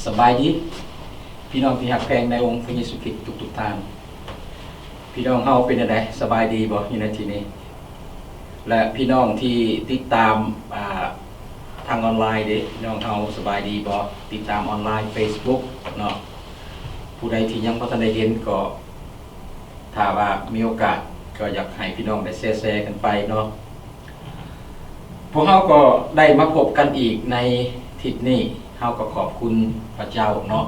ສະບາຍດີ ພີ່ນ້ອງທີ່ຮັກແພງໃນອົງພະເຢຊູຄຣິດທຸກໆທ່ານ. ພີ່ນ້ອງເຮົາເປັນຈັ່ງໃດ? ສະບາຍດີບໍ່ຢູ່ໃນທີ່ນີ້? ແລະ ພີ່ນ້ອງທີ່ຕິດຕາມ ອ່າ ທາງອອນລາຍເດ້ ພີ່ນ້ອງເຮົາສະບາຍດີບໍ່? ຕິດຕາມອອນລາຍ Facebook ເນາະ. ຜູ້ໃດທີ່ຍັງບໍ່ທັນໄດ້ເຫັນກໍ ຖ້າວ່າມີໂອກາດກໍຢາກໃຫ້ພີ່ນ້ອງໄດ້ແຊໆກັນໄປເນາະ. ພວກເຮົາກໍໄດ້ມາພົບກັນອີກໃນທິດນີ້. ເຮົາກໍຂອບຄຸນພະເຈົ້າເນາະ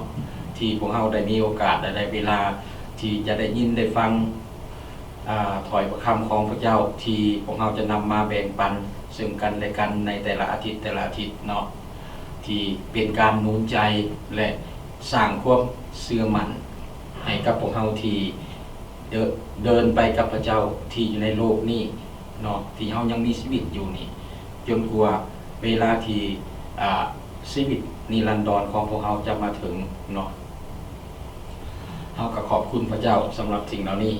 ທີ່ພວກເຮົາໄດ້ມີໂອກາດ ແລະ ໄດ້ເວລາທີ່ຈະໄດ້ຍິນໄດ້ຟັງ ອາ ຖ້ອຍພະຄຳຂອງພະເຈົ້າ ທີ່ພວກເຮົາຈະນຳມາແບ່ງປັນເຊິ່ງກັນແລະກັນໃນແຕ່ລະອາທິດ ແຕ່ລະອາທິດເນາະ ທີ່ເປັນການໜູນໃຈ ແລະ ສ້າງຄວາມເຊື່ອໝັ້ນໃຫ້ກັບພວກເຮົາທີ່ ເດີ ເດີນໄປກັບພະເຈົ້າທີ່ຢູ່ໃນໂລກນີ້ເນາະ ທີ່ເຮົາຍັງມີຊີວິດຢູ່ນີ້ ຈົນກວ່າເວລາທີ່ ອາ ຊີວິດນິລັນດອນຂອງພວກເຮົາຈະມາເຖິງເນາະ. ເຮົາກໍຂອບຄຸນພະເຈົ້າສຳລັບສິ່ງເຫຼົ່ານີ້.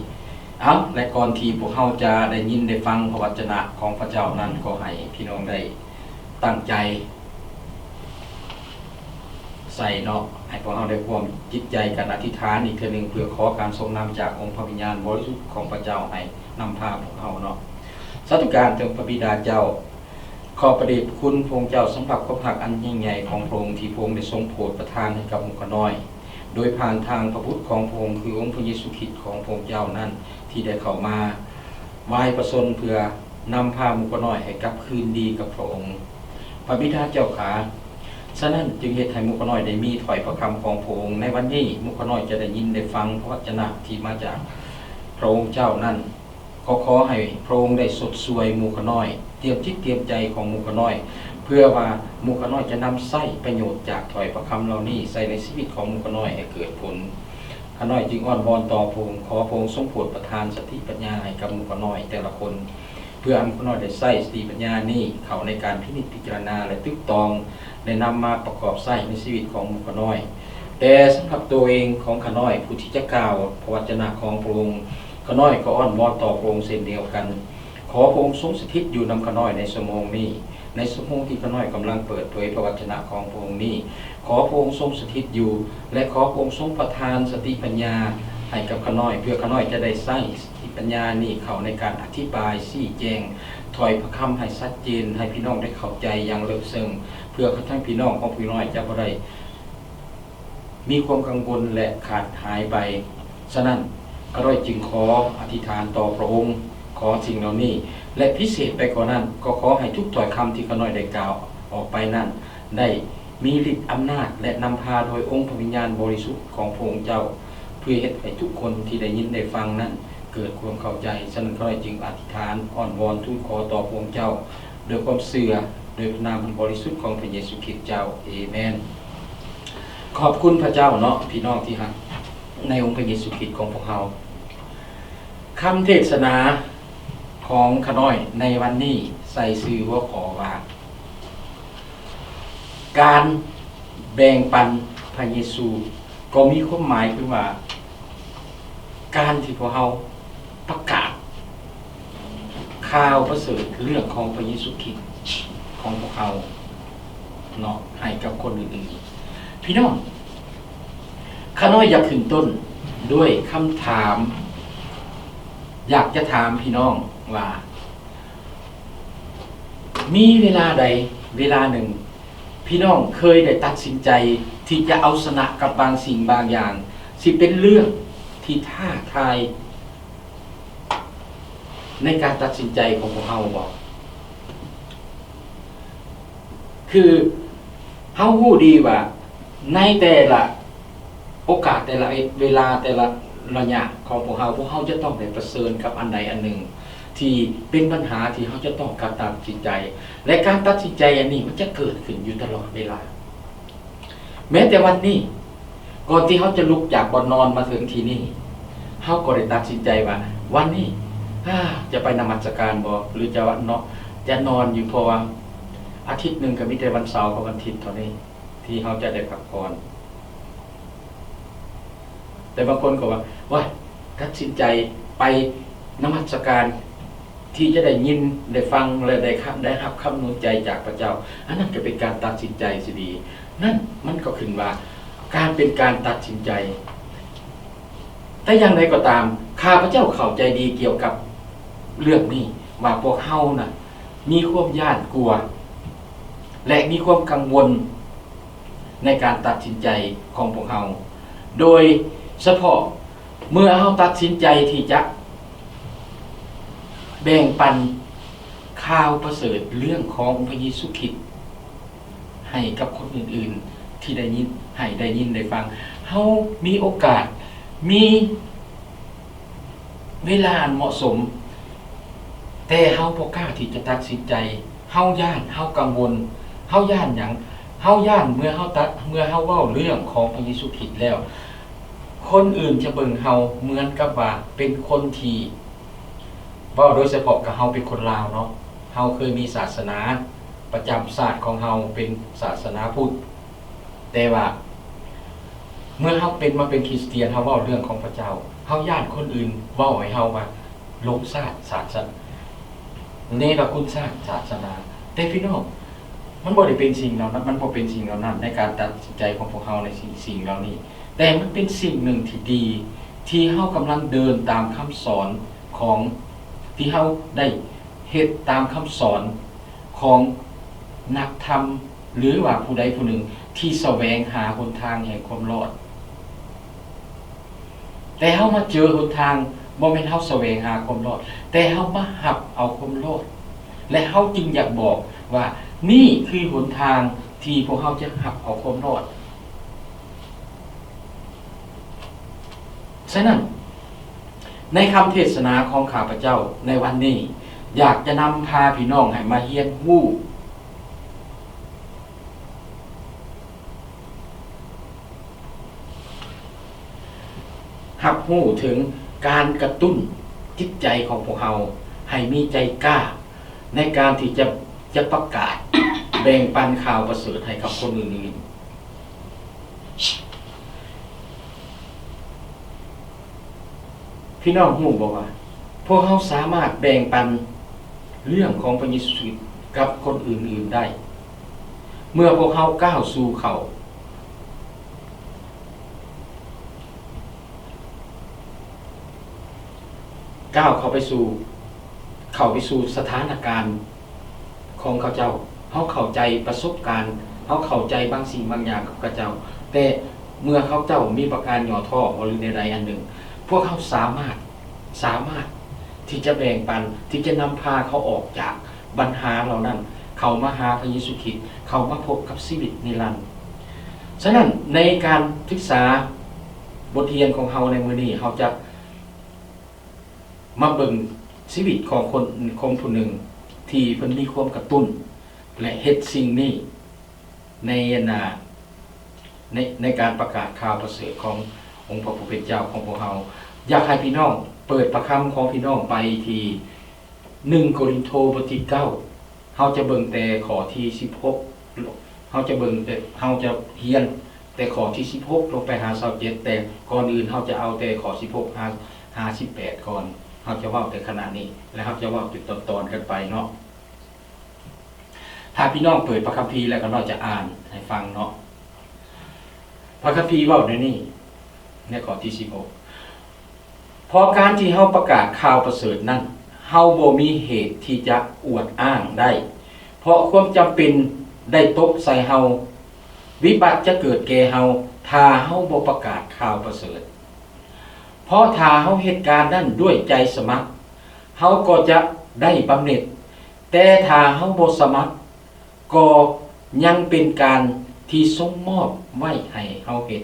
ເອົາ ແລະ ກ່ອນທີ່ພວກເຮົາຈະໄດ້ຍິນໄດ້ຟັງພະວະຈະນະຂອງພະເຈົ້ານັ້ນ ກໍໃຫ້ພີ່ນ້ອງໄດ້ຕັ້ງໃຈ ໃສ່ເນາະ ໃຫ້ພວກເຮົາໄດ້ພວມຈິດໃຈກັນອະທິຖານອີກເທື່ອໜຶ່ງ ເພື່ອຂໍການຊົງນຳຈາກອົງພະວິນຍານບໍລິສຸດຂອງພະເຈົ້າໃຫ້ນຳພາພວກເຮົາເນາະ. ສາທຸການເຖິງພະບິດາເຈົ້າ, ຂອບພະເດດພະຄຸນພະອົງເຈົ້າສຳລັບຄວາມຮັກອັນຍິ່ງໃຫຍ່ຂອງພະອົງ ທີ່ພະອົງໄດ້ຊົງໂປດປະທານໃຫ້ກັບໝູ່ຂ້ານ້ອຍ ໂດຍຜ່ານທາງພະບຸດຂອງພະອົງ ຄືອົງພະເຢຊູຄຣິດຂອງພະອົງເຈົ້ານັ້ນ ທີ່ໄດ້ເຂົ້າມາ ວາຍປະຊົນເພື່ອນຳພາໝູ່ຂ້ານ້ອຍໃຫ້ກັບຄືນດີກັບພະອົງ. ພະບິດາເຈົ້າຂ້າ, ສະນັ້ນຈຶ່ງເຮັດໃຫ້ໝູ່ຂ້ານ້ອຍໄດ້ມີຖ້ອຍພະຄຳຂອງພະອົງ. ໃນວັນນີ້ໝູ່ຂ້ານ້ອຍຈະໄດ້ຍິນໄດ້ຟັງພະວະຈະນະທີ່ມາຈາກພະອົງເຈົ້ານັ້ນ. ກໍຂໍໃຫ້ພະອົງໄດ້ຊົດຊ່ວຍໝູ່ຂ້ານ້ອຍ, ຕຽມຈິດຕຽມໃຈຂອງໝູ່ຂ້ານ້ອຍ, ເພື່ອວ່າໝູ່ຂ້ານ້ອຍຈະນຳໃຊ້ປະໂຫຍດຈາກຖ້ອຍພະຄຳເຫຼົ່ານີ້ໃສ່ໃນຊີວິດຂອງໝູ່ຂ້ານ້ອຍໃຫ້ເກີດຜົນ. ຂ້ານ້ອຍຈຶ່ງອ້ອນວອນຕໍ່ພະອົງ, ຂໍພະອົງຊົງໂປດປະທານສະຕິປັນຍາໃຫ້ກັບໝູ່ຂ້ານ້ອຍແຕ່ລະຄົນ, ເພື່ອໃຫ້ໝູ່ຂ້ານ້ອຍໄດ້ໃຊ້ສະຕິປັນຍານີ້ເຂົ້າໃນການພິນິດພິຈາລະນາ ແລະ ຕຶກຕອງ ແລະ ນຳມາປະກອບໃຊ້ໃນຊີວິດຂອງໝູ່ຂ້ານ້ອຍ. ແຕ່ສຳລັບໂຕເອງຂອງຂ້ານ້ອຍ ຜູ້ທີ່ຈະກ່າວພະວະຈະນະຂອງພະອົງ, ຂ້ານ້ອຍກໍອ້ອນວອນຕໍ່ພະອົງເຊັ່ນດຽວກັນ. ຂໍພະອົງຊົງສະຖິດຢູ່ນຳຂ້ານ້ອຍໃນຊົ່ວໂມງນີ້, ໃນຊົ່ວໂມງທີ່ຂ້ານ້ອຍກຳລັງເປີດເຜີຍພະວະຈະນະຂອງພະອົງນີ້. ຂໍພະອົງຊົງສະຖິດຢູ່ ແລະ ຂໍພະອົງຊົງປະທານສະຕິປັນຍາໃຫ້ກັບຂ້ານ້ອຍ, ເພື່ອຂ້ານ້ອຍຈະໄດ້ໃຊ້ສະຕິປັນຍານີ້ເຂົ້າໃນການອະທິບາຍຊີ້ແຈງຖ້ອຍພະຄຳໃຫ້ຊັດເຈນ, ໃຫ້ພີ່ນ້ອງໄດ້ເຂົ້າໃຈຢ່າງເລິກເຊິ່ງ, ເພື່ອທັງພີ່ນ້ອງຂອງຂ້ານ້ອຍຈະບໍ່ໄດ້ມີຄວາມກັງວົນ ແລະ ຂາດຫາຍໄປ. ສະນັ້ນ ຂ້ານ້ອຍຈຶ່ງຂໍອະທິຖານຕໍ່ພະອົງ, ຂໍສິ່ງເຫຼົ່ານີ້ ແລະ ພິເສດໄປກວ່ານັ້ນ ກໍຂໍໃຫ້ທຸກຖ້ອຍຄຳທີ່ຂ້ານ້ອຍໄດ້ກ່າວອອກໄປນັ້ນ ໄດ້ມີລິດອຳນາດ ແລະ ນຳພາໂດຍອົງພະວິນຍານບໍລິສຸດຂອງພະອົງເຈົ້າ, ເພື່ອເຮັດໃຫ້ທຸກຄົນທີ່ໄດ້ຍິນໄດ້ຟັງນັ້ນເກີດຄວາມເຂົ້າໃຈ. ສະນັ້ນ ຂ້ານ້ອຍຈຶ່ງອະທິຖານອ້ອນວອນທູນຂໍຕໍ່ພະອົງເຈົ້າ ດ້ວຍຄວາມເຊື່ອ ໂດຍພະນາມອັນບໍລິສຸດຂອງພະເຢຊູຄຣິດເຈົ້າ. ເອເມນ. ຂອບຄຸນພະເຈົ້າເນາະ ພີ່ນ້ອງທີ່ຮັກໃນອົງພະເຢຊູຄຣິດຂອງພວກເຮົາ. ຄຳເທດສະໜາຂອງຂ້ານ້ອຍໃນວັນນີ້ໃສ່ຊື່ຫົວຂໍ້ວ່າ ການແບ່ງປັນພະເຢຊູ ກໍມີຄວາມໝາຍຄືວ່າ ການທີ່ພວກເຮົາປະກາດຂ່າວປະເສີດເລື່ອງຂອງພະເຢຊູຄຣິດຂອງພວກເຮົາເນາະ ໃຫ້ກັບຄົນອື່ນໆ. ພີ່ນ້ອງ, ຂ້ານ້ອຍຢາກຂຶ້ນຕົ້ນດ້ວຍຄຳຖາມ, ຢາກຈະຖາມພີ່ນ້ອງວ່າ ມີເວລາໃດເວລາໜຶ່ງ ພີ່ນ້ອງເຄີຍໄດ້ຕັດສິນໃຈທີ່ຈະເອົາຊະນະກັບບາງສິ່ງບາງຢ່າງ ທີ່ເປັນເລື່ອງທີ່ທ້າທາຍໃນການຕັດສິນໃຈຂອງພວກເຮົາບໍ່? ຄືເຮົາຮູ້ດີວ່າ ໃນແຕ່ລະໂອກາດ ແຕ່ລະເວລາ ແຕ່ລະໄລຍະຂອງພວກເຮົາ, ພວກເຮົາຈະຕ້ອງໄດ້ປະເຊີນກັບອັນໃດອັນໜຶ່ງທີ່ເປັນບັນຫາທີ່ເຮົາຈະຕ້ອງການຕັດສິນໃຈ ແລະ ການຕັດສິນໃຈອັນນີ້ມັນຈະເກີດຂຶ້ນຢູ່ຕະຫຼອດເວລາ. ແມ້ແຕ່ວັນນີ້ ກ່ອນທີ່ເຮົາຈະລຸກຈາກບ່ອນນອນມາເຖິງທີ່ນີ້ ເຮົາກໍໄດ້ຕັດສິນໃຈວ່າ ວັນນີ້ ອາ ຈະໄປນະມັດສະການບໍ່ ຫຼື ຈະເນາະ ຈະນອນຢູ່ ເພາະວ່າອາທິດໜຶ່ງກໍມີແຕ່ວັນເສົາກັບວັນອາທິດເທົ່ານີ້ ທີ່ເຮົາຈະໄດ້ພັກຜ່ອນ. ແຕ່ບາງຄົນກໍວ່າ ໂອ້ຍ ຕັດສິນໃຈໄປນະມັດສະການ ທີ່ຈະໄດ້ຍິນໄດ້ຟັງ ແລະ ໄດ້ ໄດ້ຮັບຄຳໜູນໃຈຈາກພະເຈົ້າ, ອັນນັ້ນກໍເປັນການຕັດສິນໃຈທີ່ດີ. ນັ້ນມັນກໍຂຶ້ນວ່າ ການເປັນການຕັດສິນໃຈ. ແຕ່ຢ່າງໃດກໍຕາມ, ຂ້າພະເຈົ້າເຂົ້າໃຈດີກ່ຽວກັບເລື່ອງນີ້ ວ່າພວກເຮົານະມີຄວາມຢ້ານກົວ ແລະ ມີຄວາມກັງວົນໃນການຕັດສິນໃຈຂອງພວກເຮົາ, ໂດຍສະເພາະເມື່ອເຮົາຕັດສິນໃຈທີ່ຈະແບ່ງປັນຂ່າວປະເສີດເລື່ອງຂອງພະເຢຊູຄຣິດ ໃຫ້ກັບຄົນອື່ນໆທີ່ໄດ້ຍິນ ໃຫ້ໄດ້ຍິນໄດ້ຟັງ. ເຮົາມີໂອກາດ ມີເວລາອັນເໝາະສົມ, ແຕ່ເຮົາບໍ່ກ້າທີ່ຈະຕັດສິນໃຈ. ເຮົາຢ້ານ, ເຮົາກັງວົນ. ເຮົາຢ້ານຫຍັງ? ເຮົາຢ້ານເມື່ອເຮົາຕະ ເມື່ອເຮົາເວົ້າເລື່ອງຂອງພະເຢຊູຄຣິດແລ້ວ, ຄົນອື່ນຈະເບິ່ງເຮົາເໝືອນກັບວ່າເປັນຄົນທີ່ ເວົ້າໂດຍສະເພາະກັບເຮົາເປັນຄົນລາວເນາະ, ເຮົາເຄີຍມີສາສະໜາປະຈຳຊາດຂອງເຮົາເປັນສາສະໜາພຸດ, ແຕ່ວ່າເມື່ອເຮົາເປັນ ມາເປັນຄຣິສຕຽນ, ເຮົາເວົ້າເລື່ອງຂອງພະເຈົ້າ, ເຮົາຢ້ານຄົນອື່ນເວົ້າໃຫ້ເຮົາວ່າຫຼົງຊາດສາສະ ເນລະຄຸນຊາດສາສະໜາ. ແຕ່ພີ່ນ້ອງ, ມັນບໍ່ໄດ້ເປັນສິ່ງເຫຼົ່ານັ້ນ, ມັນບໍ່ເປັນສິ່ງເຫຼົ່ານັ້ນໃນການຕັດສິນໃຈຂອງພວກເຮົາໃນສິ່ງ ສິ່ງເຫຼົ່ານີ້, ແຕ່ມັນເປັນສິ່ງໜຶ່ງທີ່ດີ ທີ່ເຮົາກຳລັງເດີນຕາມຄຳສອນຂອງ ທີ່ເຮົາໄດ້ເຮັດຕາມຄຳສອນຂອງນັກທຳ ຫຼືວ່າຜູ້ໃດຜູ້ໜຶ່ງທີ່ສະແຫວງຫາຫົນທາງແຫ່ງຄວາມລອດ. ແຕ່ເຮົາມາເຈີຫົນທາງ, ບໍ່ແມ່ນເຮົາສະແຫວງຫາຄວາມລອດ, ແຕ່ເຮົາມາຮັບເອົາຄວາມລອດ, ແລະ ເຮົາຈຶ່ງຢາກບອກວ່າ ນີ້ຄືຫົນທາງທີ່ພວກເຮົາຈະຮັບເອົາຄວາມລອດ. ສະນັ້ນ, ໃນຄຳເທດສະໜາຂອງຂ້າພະເຈົ້າໃນວັນນີ້, ຢາກຈະນຳພາພີ່ນ້ອງໃຫ້ມາຮຽນຮູ້ ຮັບຮູ້ເຖິງການກະຕຸ້ນຈິດໃຈຂອງພວກເຮົາ ໃຫ້ມີໃຈກ້າໃນການທີ່ຈະ ຈະປະກາດແບ່ງປັນຂ່າວປະເສີດໃຫ້ກັບຄົນອື່ນໆ. ພີ່ນ້ອງຮູ້ບໍ່ວ່າ ພວກເຮົາສາມາດແບ່ງປັນເລື່ອງຂອງພະເຢຊູຄຣິດກັບຄົນອື່ນໆໄດ້ ເມື່ອພວກເຮົາກ້າວສູ່ເຂົ້າ ກ້າວເຂົ້າໄປສູ່ ເຂົ້າໄປສູ່ສະຖານະການຂອງເຂົາເຈົ້າ. ເຮົາເຂົ້າໃຈປະສົບການ, ເຮົາເຂົ້າໃຈບາງສິ່ງບາງຢ່າງຂອງເຂົາເຈົ້າ, ແຕ່ເມື່ອເຂົາເຈົ້າມີປະການຫຍໍ້ທໍ້ ຫຼືແນວໃດອັນໜຶ່ງ, ພວກເຮົາສາມາດ ສາມາດທີ່ຈະແບ່ງປັນ, ທີ່ຈະນຳພາເຂົາອອກຈາກບັນຫາເຫຼົ່ານັ້ນ, ເຂົ້າມາຫາພະເຢຊູຄຣິດ, ເຂົ້າມາພົບກັບຊີວິດນິລັນ. ສະນັ້ນ, ໃນການສຶກສາບົດຮຽນຂອງເຮົາໃນມື້ນີ້, ເຮົາຈະມາເບິ່ງຊີວິດຂອງຄົນ, ຄົນຜູ້ໜຶ່ງທີ່ເພິ່ນມີຄວາມກະຕຸ້ນ ແລະ ເຮັດສິ່ງນີ້ ໃນອັນນາ ໃນ ໃນການປະກາດຂ່າວປະເສີດຂອງອົງພະຜູ້ເປັນເຈົ້າຂອງພວກເຮົາ. ຢາກໃຫ້ພີ່ນ້ອງເປີດພະຄຳຂອງພີ່ນ້ອງໄປທີ່ໜຶ່ງໂກລິນໂທ ບົດທີເກົ້າ, ເຮົາຈະເບິ່ງແຕ່ຂໍ້ທີສິບຫົກ, ເຮົາຈະເບິ່ງແຕ່ ເຮົາຈະຮຽນແຕ່ຂໍ້ທີສິບຫົກລົງໄປຫາຊາວເຈັດ, ແຕ່ກ່ອນອື່ນເຮົາຈະເອົາແຕ່ຂໍ້ສິບຫົກຫາ ຫາສິບແປດກ່ອນ. ເຮົາຈະເວົ້າແຕ່ຂະນະນີ້ ແລະ ເຮົາຈະເວົ້າເປັນຕອນໆກັນໄປເນາະ. ຖ້າພີ່ນ້ອງເປີດພະຄຳພີແລ້ວກໍນ້ອຍຈະອ່ານໃຫ້ຟັງເນາະ. ພະຄຳພີເວົ້າແນວນີ້ ໃນຂໍ້ທີສິບຫົກ, ເພາະການທີ່ເຮົາປະກາດຂ່າວປະເສີດນັ້ນ, ເຮົາບໍ່ມີເຫດທີ່ຈະອວດອ້າງໄດ້, ເພາະຄວາມຈຳເປັນໄດ້ຕົກໃສ່ເຮົາ. ວິບັດຈະເກີດແກ່ເຮົາ ຖ້າເຮົາບໍ່ປະກາດຂ່າວປະເສີດ. ເພາະຖ້າເຮົາເຮັດການນັ້ນດ້ວຍໃຈສະໝັກ, ເຮົາກໍຈະໄດ້ບຳເໜັດ, ແຕ່ຖ້າເຮົາບໍ່ສະໝັກ, ກໍຍັງເປັນການທີ່ຊົງມອບໄວ້ໃຫ້ເຮົາເຮັດ.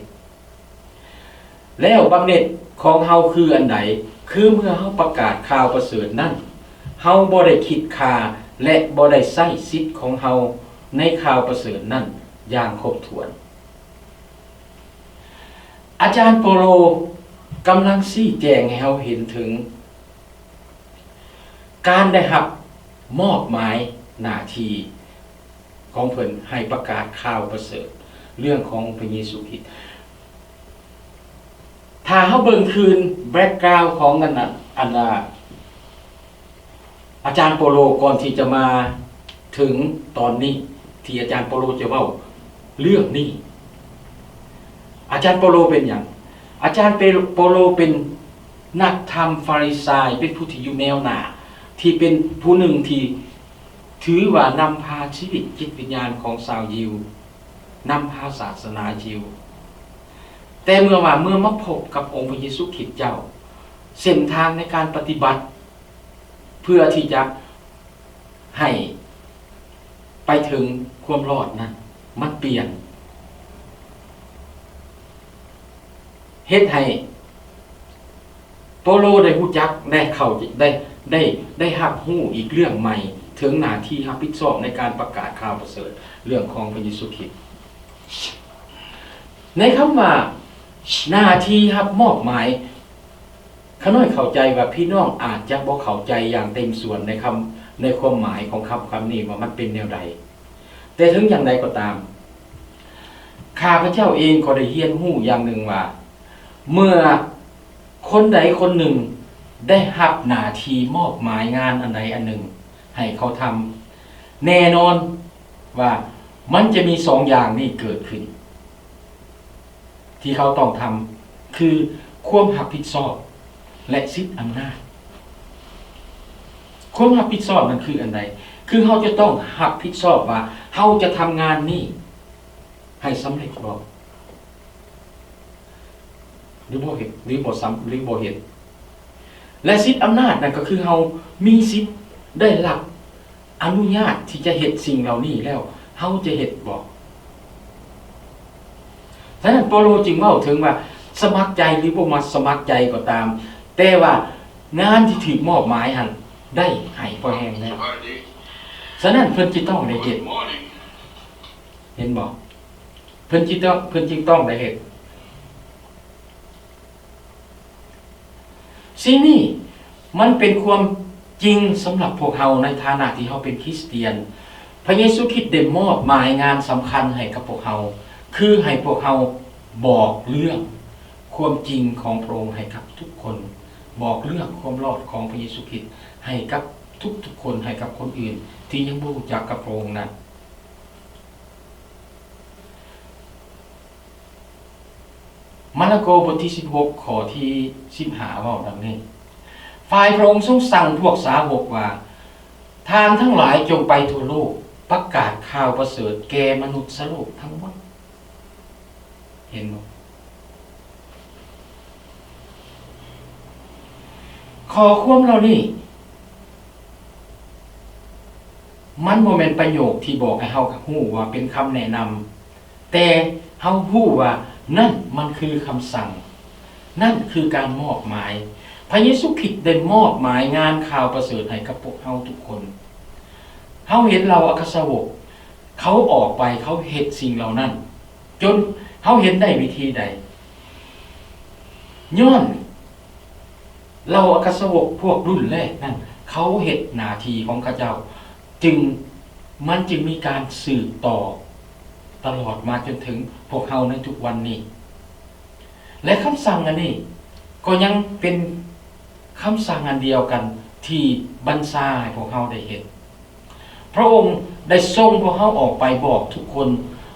ແລ້ວບຳເໜັດຂອງເຮົາຄືອັນໃດ? ຄືເມື່ອເຮົາປະກາດຂ່າວປະເສີດນັ້ນ, ເຮົາບໍ່ໄດ້ຄິດຄ່າ ແລະ ບໍ່ໄດ້ໃຊ້ສິດຂອງເຮົາໃນຂ່າວປະເສີດນັ້ນຢ່າງຄົບຖ້ວນ. ອາຈານໂປໂລກຳລັງຊີ້ແຈງໃຫ້ເຮົາເຫັນເຖິງ ການໄດ້ຮັບມອບໝາຍໜ້າທີ່ຂອງເພິ່ນໃຫ້ປະກາດຂ່າວປະເສີດເລື່ອງຂອງພະເຢຊູຄຣິດ. ຖ້າເຮົາເບິ່ງຄືນ ແບັກກຣາວຂອງອັນນັ້ນ ອັນ ອາ ອາຈານໂປໂລ ກ່ອນທີ່ຈະມາເຖິງຕອນນີ້ ທີ່ອາຈານໂປໂລຈະເວົ້າເລື່ອງນີ້, ອາຈານໂປໂລເປັນຫຍັງ? ອາຈານເປໂລ ໂປໂລເປັນນັກທຳຟາຣິໄຊ, ເປັນຜູ້ທີ່ຢູ່ແນວໜ້າ, ທີ່ເປັນຜູ້ໜຶ່ງທີ່ຖືວ່ານຳພາຊີວິດຈິດວິນຍານຂອງຊາວຢິວ, ນຳພາສາສະໜາຢິວ. ແຕ່ເມື່ອວ່າ ເມື່ອມາພົບກັບອົງພະເຢຊູຄຣິດເຈົ້າ, ເສັ້ນທາງໃນການປະຕິບັດ ເພື່ອທີ່ຈະໃຫ້ໄປເຖິງຄວາມລອດນັ້ນ ມັນປ່ຽນ, ເຮັດໃຫ້ໂປໂລໄດ້ຮູ້ຈັກ ໄດ້ເຂົ້າ ໄດ້ ໄດ້ ໄດ້ຮັບຮູ້ອີກເລື່ອງໃໝ່ ເຖິງໜ້າທີ່ຮັບຜິດຊອບໃນການປະກາດຂ່າວປະເສີດເລື່ອງຂອງພະເຢຊູຄຣິດ. ໃນຄຳວ່າ ໜ້າທີ່ຮັບມອບໝາຍ, ຂ້ານ້ອຍເຂົ້າໃຈວ່າພີ່ນ້ອງອາດຈະບໍ່ເຂົ້າໃຈຢ່າງເຕັມສ່ວນໃນຄຳ ໃນຄວາມໝາຍຂອງຄຳ ຄຳນີ້ວ່າມັນເປັນແນວໃດ. ແຕ່ເຖິງຢ່າງໃດກໍຕາມ, ຂ້າພະເຈົ້າເອງກໍໄດ້ຮຽນຮູ້ຢ່າງໜຶ່ງວ່າ ເມື່ອຄົນໃດຄົນໜຶ່ງໄດ້ຮັບໜ້າທີ່ມອບໝາຍງານອັນໃດອັນໜຶ່ງໃຫ້ເຂົາທຳ, ແນ່ນອນວ່າມັນຈະມີສອງຢ່າງນີ້ເກີດຂຶ້ນ. ທີ່ເຂົາຕ້ອງທຳ ຄືຄວາມຮັບຜິດຊອບ ແລະ ສິດອຳນາດ. ຄວາມຮັບຜິດຊອບນັ້ນຄືອັນໃດ? ຄືເຮົາຈະຕ້ອງຮັບຜິດຊອບວ່າ ເຮົາຈະທຳງານນີ້ໃຫ້ສຳເລັດບໍ່ ຫຼືບໍ່ເຮັດ ຫຼືບໍ່ສຳ ຫຼືບໍ່ເຮັດ. ແລະ ສິດອຳນາດນັ້ນກໍຄືເຮົາມີສິດໄດ້ຮັບ ອະນຸຍາດທີ່ຈະເຮັດສິ່ງເຫຼົ່ານີ້ແລ້ວ ເຮົາຈະເຮັດບໍ່? ສະນັ້ນ ເປົາໂລຈຶ່ງເວົ້າເຖິງວ່າ ສະໝັກໃຈ ຫຼື ບໍ່ມາສະໝັກໃຈກໍຕາມ, ແຕ່ວ່າງານທີ່ຖືກມອບໝາຍຫັ້ນ ໄດ້ໃຫ້ພໍແຮງແລ້ວ. ສະນັ້ນ ເພິ່ນຈຶ່ງຕ້ອງໄດ້ເຮັດ. ເຫັນບໍ່? ເພິ່ນຈຶ່ງຕ້ອງ ເພິ່ນຈຶ່ງຕ້ອງໄດ້ເຮັດ. ສິ່ງນີ້ມັນເປັນຄວາມຈິງສຳລັບພວກເຮົາໃນຖານະທີ່ເຮົາເປັນຄຣິສຕຽນ. ພະເຢຊູຄຣິດໄດ້ມອບໝາຍງານສຳຄັນໃຫ້ກັບພວກເຮົາ, ຄືໃຫ້ພວກເຮົາບອກເລື່ອງຄວາມຈິງຂອງພະອົງໃຫ້ກັບທຸກຄົນ, ບອກເລື່ອງຄວາມລອດຂອງພະເຢຊູຄຣິດໃຫ້ກັບທຸກໆຄົນ, ໃຫ້ກັບຄົນອື່ນທີ່ຍັງບໍ່ຮູ້ຈັກກັບພະອົງນັ້ນ. ມາລະໂກ ບົດທີສິບຫົກ ຂໍ້ທີສິບຫ້າ ເວົ້າດັ່ງນີ້, ຝ່າຍພະອົງຊົງສັ່ງພວກສາວົກວ່າ, ທ່ານທັງຫຼາຍຈົ່ງໄປທົ່ວໂລກ, ປະກາດຂ່າວປະເສີດແກ່ມະນຸດສະໂລກທັງໝົດ. ເຫັນບໍ່? ຂໍ້ຄວາມເຫຼົ່ານີ້ ມັນບໍ່ແມ່ນປະໂຫຍກທີ່ບອກໃຫ້ເຮົາຮູ້ວ່າເປັນຄຳແນະນຳ, ແຕ່ເຮົາຮູ້ວ່ານັ້ນມັນຄືຄຳສັ່ງ, ນັ້ນຄືການມອບໝາຍ. ພະເຢຊູຄຣິດໄດ້ມອບໝາຍງານຂ່າວປະເສີດໃຫ້ກັບພວກເຮົາທຸກຄົນ. ເຮົາເຫັນເຫຼົ່າອັກຄະສາວົກ ເຂົາອອກໄປ, ເຂົາເຮັດສິ່ງເຫຼົ່ານັ້ນ ຈົນເຮົາເຫັນໄດ້ວິທີໃດ? ຍ້ອນເຫຼົ່າອັກຄະສາວົກພວກລຸ້ນແລກນັ້ນ ເຂົາເຮັດໜ້າທີ່ຂອງເຂົາເຈົ້າ, ຈຶ່ງ ມັນຈຶ່ງມີການສືບຕໍ່ຕະຫຼອດມາຈົນເຖິງພວກເຮົາໃນທຸກວັນນີ້. ແລະ ຄຳສັ່ງອັນນີ້ກໍຍັງເປັນຄຳສັ່ງອັນດຽວກັນທີ່ບັນຊາໃຫ້ພວກເຮົາໄດ້ເຮັດ. ພະອົງໄດ້ສົ່ງພວກເຮົາອອກໄປບອກທຸກຄົນ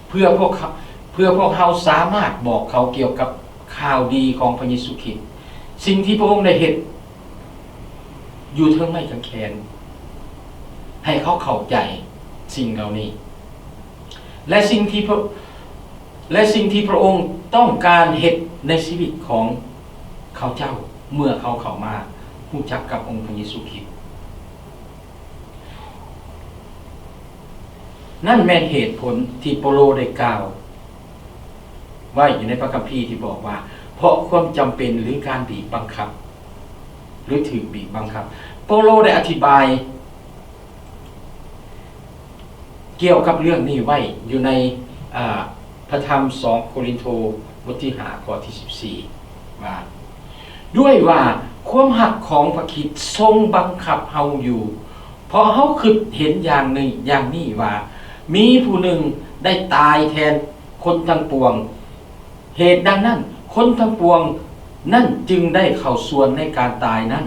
ເພື່ອພວກເຂົາ ເພື່ອພວກເຮົາສາມາດບອກເຂົາກ່ຽວກັບຂ່າວດີຂອງພະເຢຊູຄຣິດ. ສິ່ງທີ່ພະອົງໄດ້ເຮັດຢູ່ເທິງໄມ້ກາງແຂນ ໃຫ້ເຂົາເຂົ້າໃຈສິ່ງເຫຼົ່ານີ້ ແລະ ສິ່ງທີ່ພະ ແລະ ສິ່ງທີ່ພະອົງຕ້ອງການເຮັດໃນຊີວິດຂອງເຂົາເຈົ້າ ເມື່ອເຂົາເຂົ້າມາຮູ້ຈັກກັບອົງພະເຢຊູຄຣິດ. ນັ້ນແມ່ນເຫດຜົນທີ່ເປົາໂລໄດ້ກ່າວໄວ້ຢູ່ໃນພະຄຳພີທີ່ບອກວ່າ ເພາະຄວາມຈຳເປັນ ຫຼື ການບີບບັງຄັບ ຫຼື ຖືກບີບບັງຄັບ. ເປົາໂລໄດ້ອະທິບາຍ ກ່ຽວກັບເລື່ອງນີ້ໄວ້ຢູ່ໃນ ອາ ພະທຳສອງໂກລິນໂທ ບົດທີຫ້າ ຂໍ້ທີສິບສີ່ ວ່າ ດ້ວຍວ່າຄວາມຮັກຂອງພະຄຣິດຊົງບັງຄັບເຮົາຢູ່, ເພາະເຮົາຄິດເຫັນຢ່າງໜຶ່ງ ຢ່າງນີ້ວ່າ ມີຜູ້ໜຶ່ງໄດ້ຕາຍແທນຄົນທັງປວງ, ເຫດດັ່ງນັ້ນ ຄົນທັງປວງນັ້ນຈຶ່ງໄດ້ເຂົ້າສ່ວນໃນການຕາຍນັ້ນ.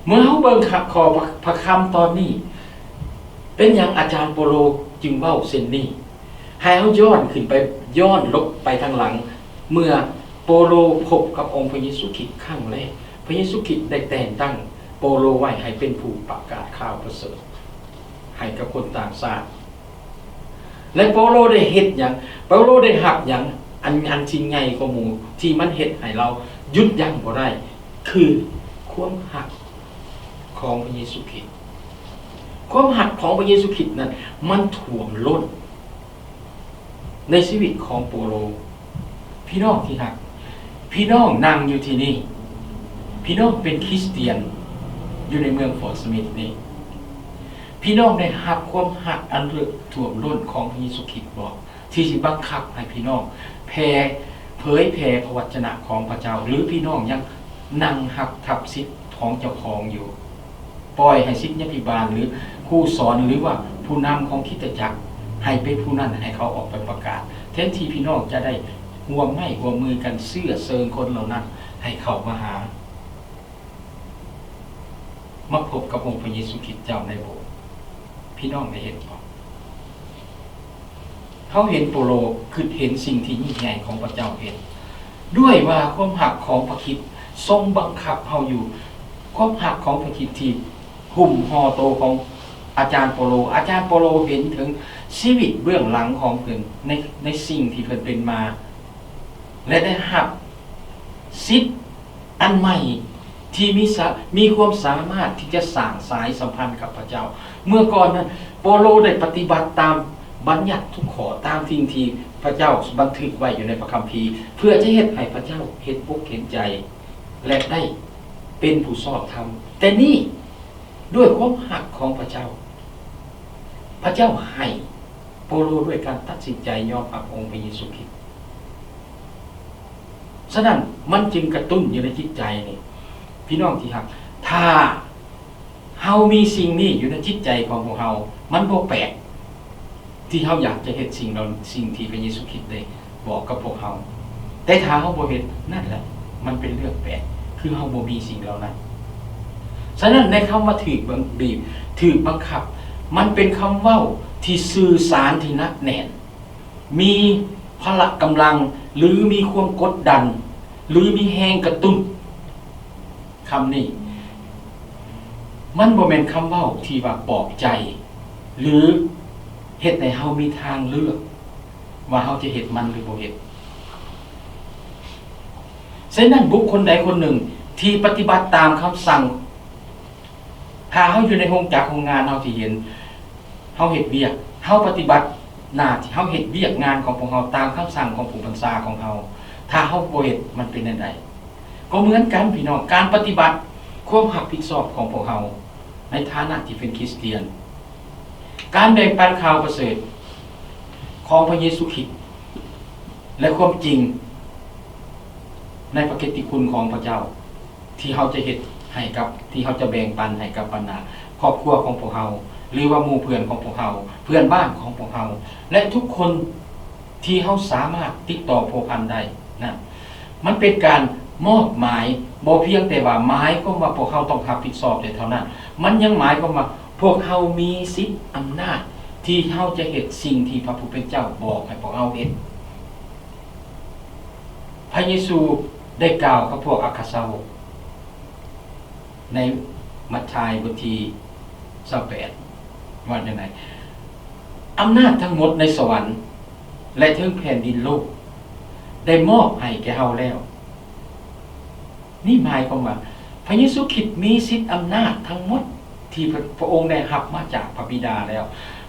ເມື່ອເຮົາເບິ່ງຂະ ຂໍ້ພະ ພະຄຳຕອນນີ້, ເປັນຫຍັງອາຈານໂປໂລຈຶ່ງເວົ້າເຊັ່ນນີ້? ໃຫ້ເຮົາຍ້ອນຂຶ້ນໄປ, ຍ້ອນຫຼົບໄປທາງຫຼັງ, ເມື່ອໂປໂລພົບກັບອົງພະເຢຊູຄຣິດຄັ້ງແລກ, ພະເຢຊູຄຣິດໄດ້ແຕ່ງຕັ້ງໂປໂລໄວ້ໃຫ້ເປັນຜູ້ປະກາດຂ່າວປະເສີດໃຫ້ກັບຄົນຕ່າງຊາດ. ແລະ ເປາໂລໄດ້ເຮັດຫຍັງ? ເປາໂລໄດ້ຮັບຫຍັງ? ອັນ, ອັນທີ່ໃຫຍ່ກວ່າໝູ່ ທີ່ມັນເຮັດໃຫ້ລາວຢຸດຢັ້ງບໍ່ໄດ້ ຄືຄວາມຮັກຂອງພະເຢຊູຄຣິດ. ຄວາມຮັກຂອງພະເຢຊູຄຣິດນັ້ນ ມັນຖ້ວມລົ້ນໃນຊີວິດຂອງເປາໂລ. ພີ່ນ້ອງທີ່ຮັກ, ພີ່ນ້ອງນັ່ງຢູ່ທີ່ນີ້, ພີ່ນ້ອງເປັນຄຣິສຕຽນຢູ່ໃນເມືອງຟອດສະມິດນີ້. ພີ່ນ້ອງໄດ້ຮັບຄວາມຮັກອັນເລິກຖ້ວມລົ້ນຂອງພະເຢຊູຄຣິດບໍ່? ທີ່ຊິບັງຄັບໃຫ້ພີ່ນ້ອງແຜ່, ເຜີຍແຜ່ພະວັດຈະນະຂອງພະເຈົ້າ, ຫຼື ພີ່ນ້ອງຍັງນັ່ງຮັບທັບສິດຂອງເຈົ້າຂອງຢູ່, ປ່ອຍໃຫ້ສິດຍາພິບານ ຫຼື ຄູສອນ ຫຼືວ່າຜູ້ນຳຂອງຄຣິສຕະຈັກ ໃຫ້ເປັນຜູ້ນັ້ນໃຫ້ເຂົາອອກໄປປະກາດ, ແທນທີ່ພີ່ນ້ອງຈະໄດ້ຮ່ວມໄມ້ຮ່ວມມືກັນເຊື້ອເຊີນຄົນເຫຼົ່ານັ້ນໃຫ້ເຂົ້າມາຫາ ມາພົບກັບອົງພະເຢຊູຄຣິດເຈົ້າໃນໂບດ. ພີ່ນ້ອງໄດ້ເຫັນບໍ່? ເຮົາເຫັນເປາໂລຄິດເຫັນສິ່ງທີ່ຍິ່ງໃຫຍ່ຂອງພະເຈົ້າເຮັດ, ດ້ວຍວ່າຄວາມຮັກຂອງພະຄຣິດຊົງບັງຄັບເຮົາຢູ່, ຄວາມຮັກຂອງພະຄຣິດທີ່ຫຸ້ມຫໍ່ໂຕຂອງອາຈານເປາໂລ. ອາຈານເປາໂລເຫັນເຖິງຊີວິດເບື້ອງຫຼັງຂອງເພິ່ນ ໃນ, ໃນສິ່ງທີ່ເພິ່ນເປັນມາ ແລະ ໄດ້ຮັບສິດອັນໃໝ່ ທີ່ມີສາ, ມີຄວາມສາມາດທີ່ຈະສ້າງສາຍສຳພັນກັບພະເຈົ້າ. ເມື່ອກ່ອນນັ້ນ ເປາໂລໄດ້ປະຕິບັດຕາມບັນຍັດທຸກຂໍ້, ຕາມສິ່ງທີ່ພະເຈົ້າບັນທຶກໄວ້ຢູ່ໃນພະຄຳພີ, ເພື່ອຈະເຮັດໃຫ້ພະເຈົ້າເຫັນອົກເຫັນໃຈ ແລະ ໄດ້ເປັນຜູ້ຊອບທຳ. ແຕ່ນີ້ ດ້ວຍຄວາມຮັກຂອງພະເຈົ້າ, ພະເຈົ້າໃຫ້ ເປາໂລດ້ວຍການຕັດສິນໃຈຍອມຮັບອົງພະເຢຊູຄຣິດ. ສະນັ້ນ ມັນຈຶ່ງກະຕຸ້ນຢູ່ໃນຈິດໃຈນີ້. ພີ່ນ້ອງທີ່ຮັກ, ຖ້າເຮົາມີສິ່ງນີ້ຢູ່ໃນຈິດໃຈຂອງພວກເຮົາ, ມັນບໍ່ແປກທີ່ເຮົາຢາກຈະເຮັດສິ່ງເຫຼົ່າ, ສິ່ງທີ່ພະເຢຊູຄຣິດໄດ້ ບອກກັບພວກເຮົາ. ແຕ່ຖ້າເຮົາບໍ່ເຮັດ, ນັ້ນແຫຼະ ມັນເປັນເລື່ອງແປກ, ຄືເຮົາບໍ່ມີສິ່ງເຫຼົ່ານັ້ນ. ສະນັ້ນ ໃນຄຳວ່າຖືກບັງ, ບີບ, ຖືກບັງຄັບ, ມັນເປັນຄຳເວົ້າທີ່ສື່ສານທີ່ໜັກແໜ້ນ, ມີພະລະກຳລັງ ຫຼື ມີຄວາມກົດດັນ ຫຼື ມີແຮງກະຕຸ້ນ. ຄຳນີ້ ມັນບໍ່ແມ່ນຄຳເວົ້າທີ່ວ່າປອບໃຈ ຫຼື ເຮັດໃຫ້ເຮົາມີທາງເລືອກວ່າເຮົາຈະເຮັດມັນ ຫຼື ບໍ່ເຮັດ. ສະນັ້ນ ບຸກຄົນໃດຄົນໜຶ່ງທີ່ປະຕິບັດຕາມຄຳສັ່ງ, ຖ້າເຮົາຢູ່ໃນໂຮງຈັກໂຮງງານ ເຮົາຊິເຫັນ ເຮົາເຮັດວຽກ, ເຮົາປະຕິບັດໜ້າທີ່, ເຮົາເຮັດວຽກງານຂອງພວກເຮົາຕາມຄຳສັ່ງຂອງຜູ້ບັນຊາຂອງເຮົາ. ຖ້າເຮົາບໍ່ເຮັດ, ມັນເປັນແນວໃດ? ກໍເໝືອນກັນ ພີ່ນ້ອງ, ການປະຕິບັດຄວາມຮັບຜິດຊອບຂອງພວກເຮົາໃນຖານະທີ່ເປັນຄຣິສຕຽນ, ການແບ່ງປັນຂ່າວປະເສີດຂອງພະເຢຊູຄຣິດ ແລະ ຄວາມຈິງໃນພະກິດຕິຄຸນຂອງພະເຈົ້າ ທີ່ເຮົາຈະເຮັດໃຫ້ກັບ, ທີ່ເຮົາຈະແບ່ງປັນໃຫ້ກັບບັນດາຄອບຄົວຂອງພວກເຮົາ ຫຼືວ່າໝູ່ເພື່ອນຂອງພວກເຮົາ, ເພື່ອນບ້ານຂອງພວກເຮົາ ແລະ ທຸກຄົນທີ່ເຮົາສາມາດຕິດຕໍ່ພົວພັນໄດ້ນັ້ນ. ມັນເປັນການມອບໝາຍ, ບໍ່ພຽງແຕ່ວ່າໝາຍຄວາມວ່າພວກເຮົາຕ້ອງຮັບຜິດຊອບແຕ່ເທົ່ານັ້ນ, ມັນຍັງໝາຍຄວາມວ່າພວກເຮົາມີສິດອຳນາດທີ່ເຮົາຈະເຮັດສິ່ງທີ່ພະຜູ້ເປັນເຈົ້າບອກໃຫ້ພວກເຮົາເຮັດ. ພະເຢຊູໄດ້ກ່າວກັບພວກອັກຄະສາວົກໃນມັດທາຍບົດທີຊາວແປດ ວ່າຈັ່ງໃດ? ອຳນາດທັງໝົດໃນສະຫວັນ ແລະ ເທິງແຜ່ນດິນໂລກ ໄດ້ມອບໃຫ້ແກ່ເຮົາແລ້ວ. ນີ້ໝາຍຄວາມວ່າ ພະເຢຊູຄຣິດມີສິດອຳນາດທັງໝົດທີ່ພະ, ພະອົງໄດ້ຮັບມາຈາກພະບິດາແລ້ວ.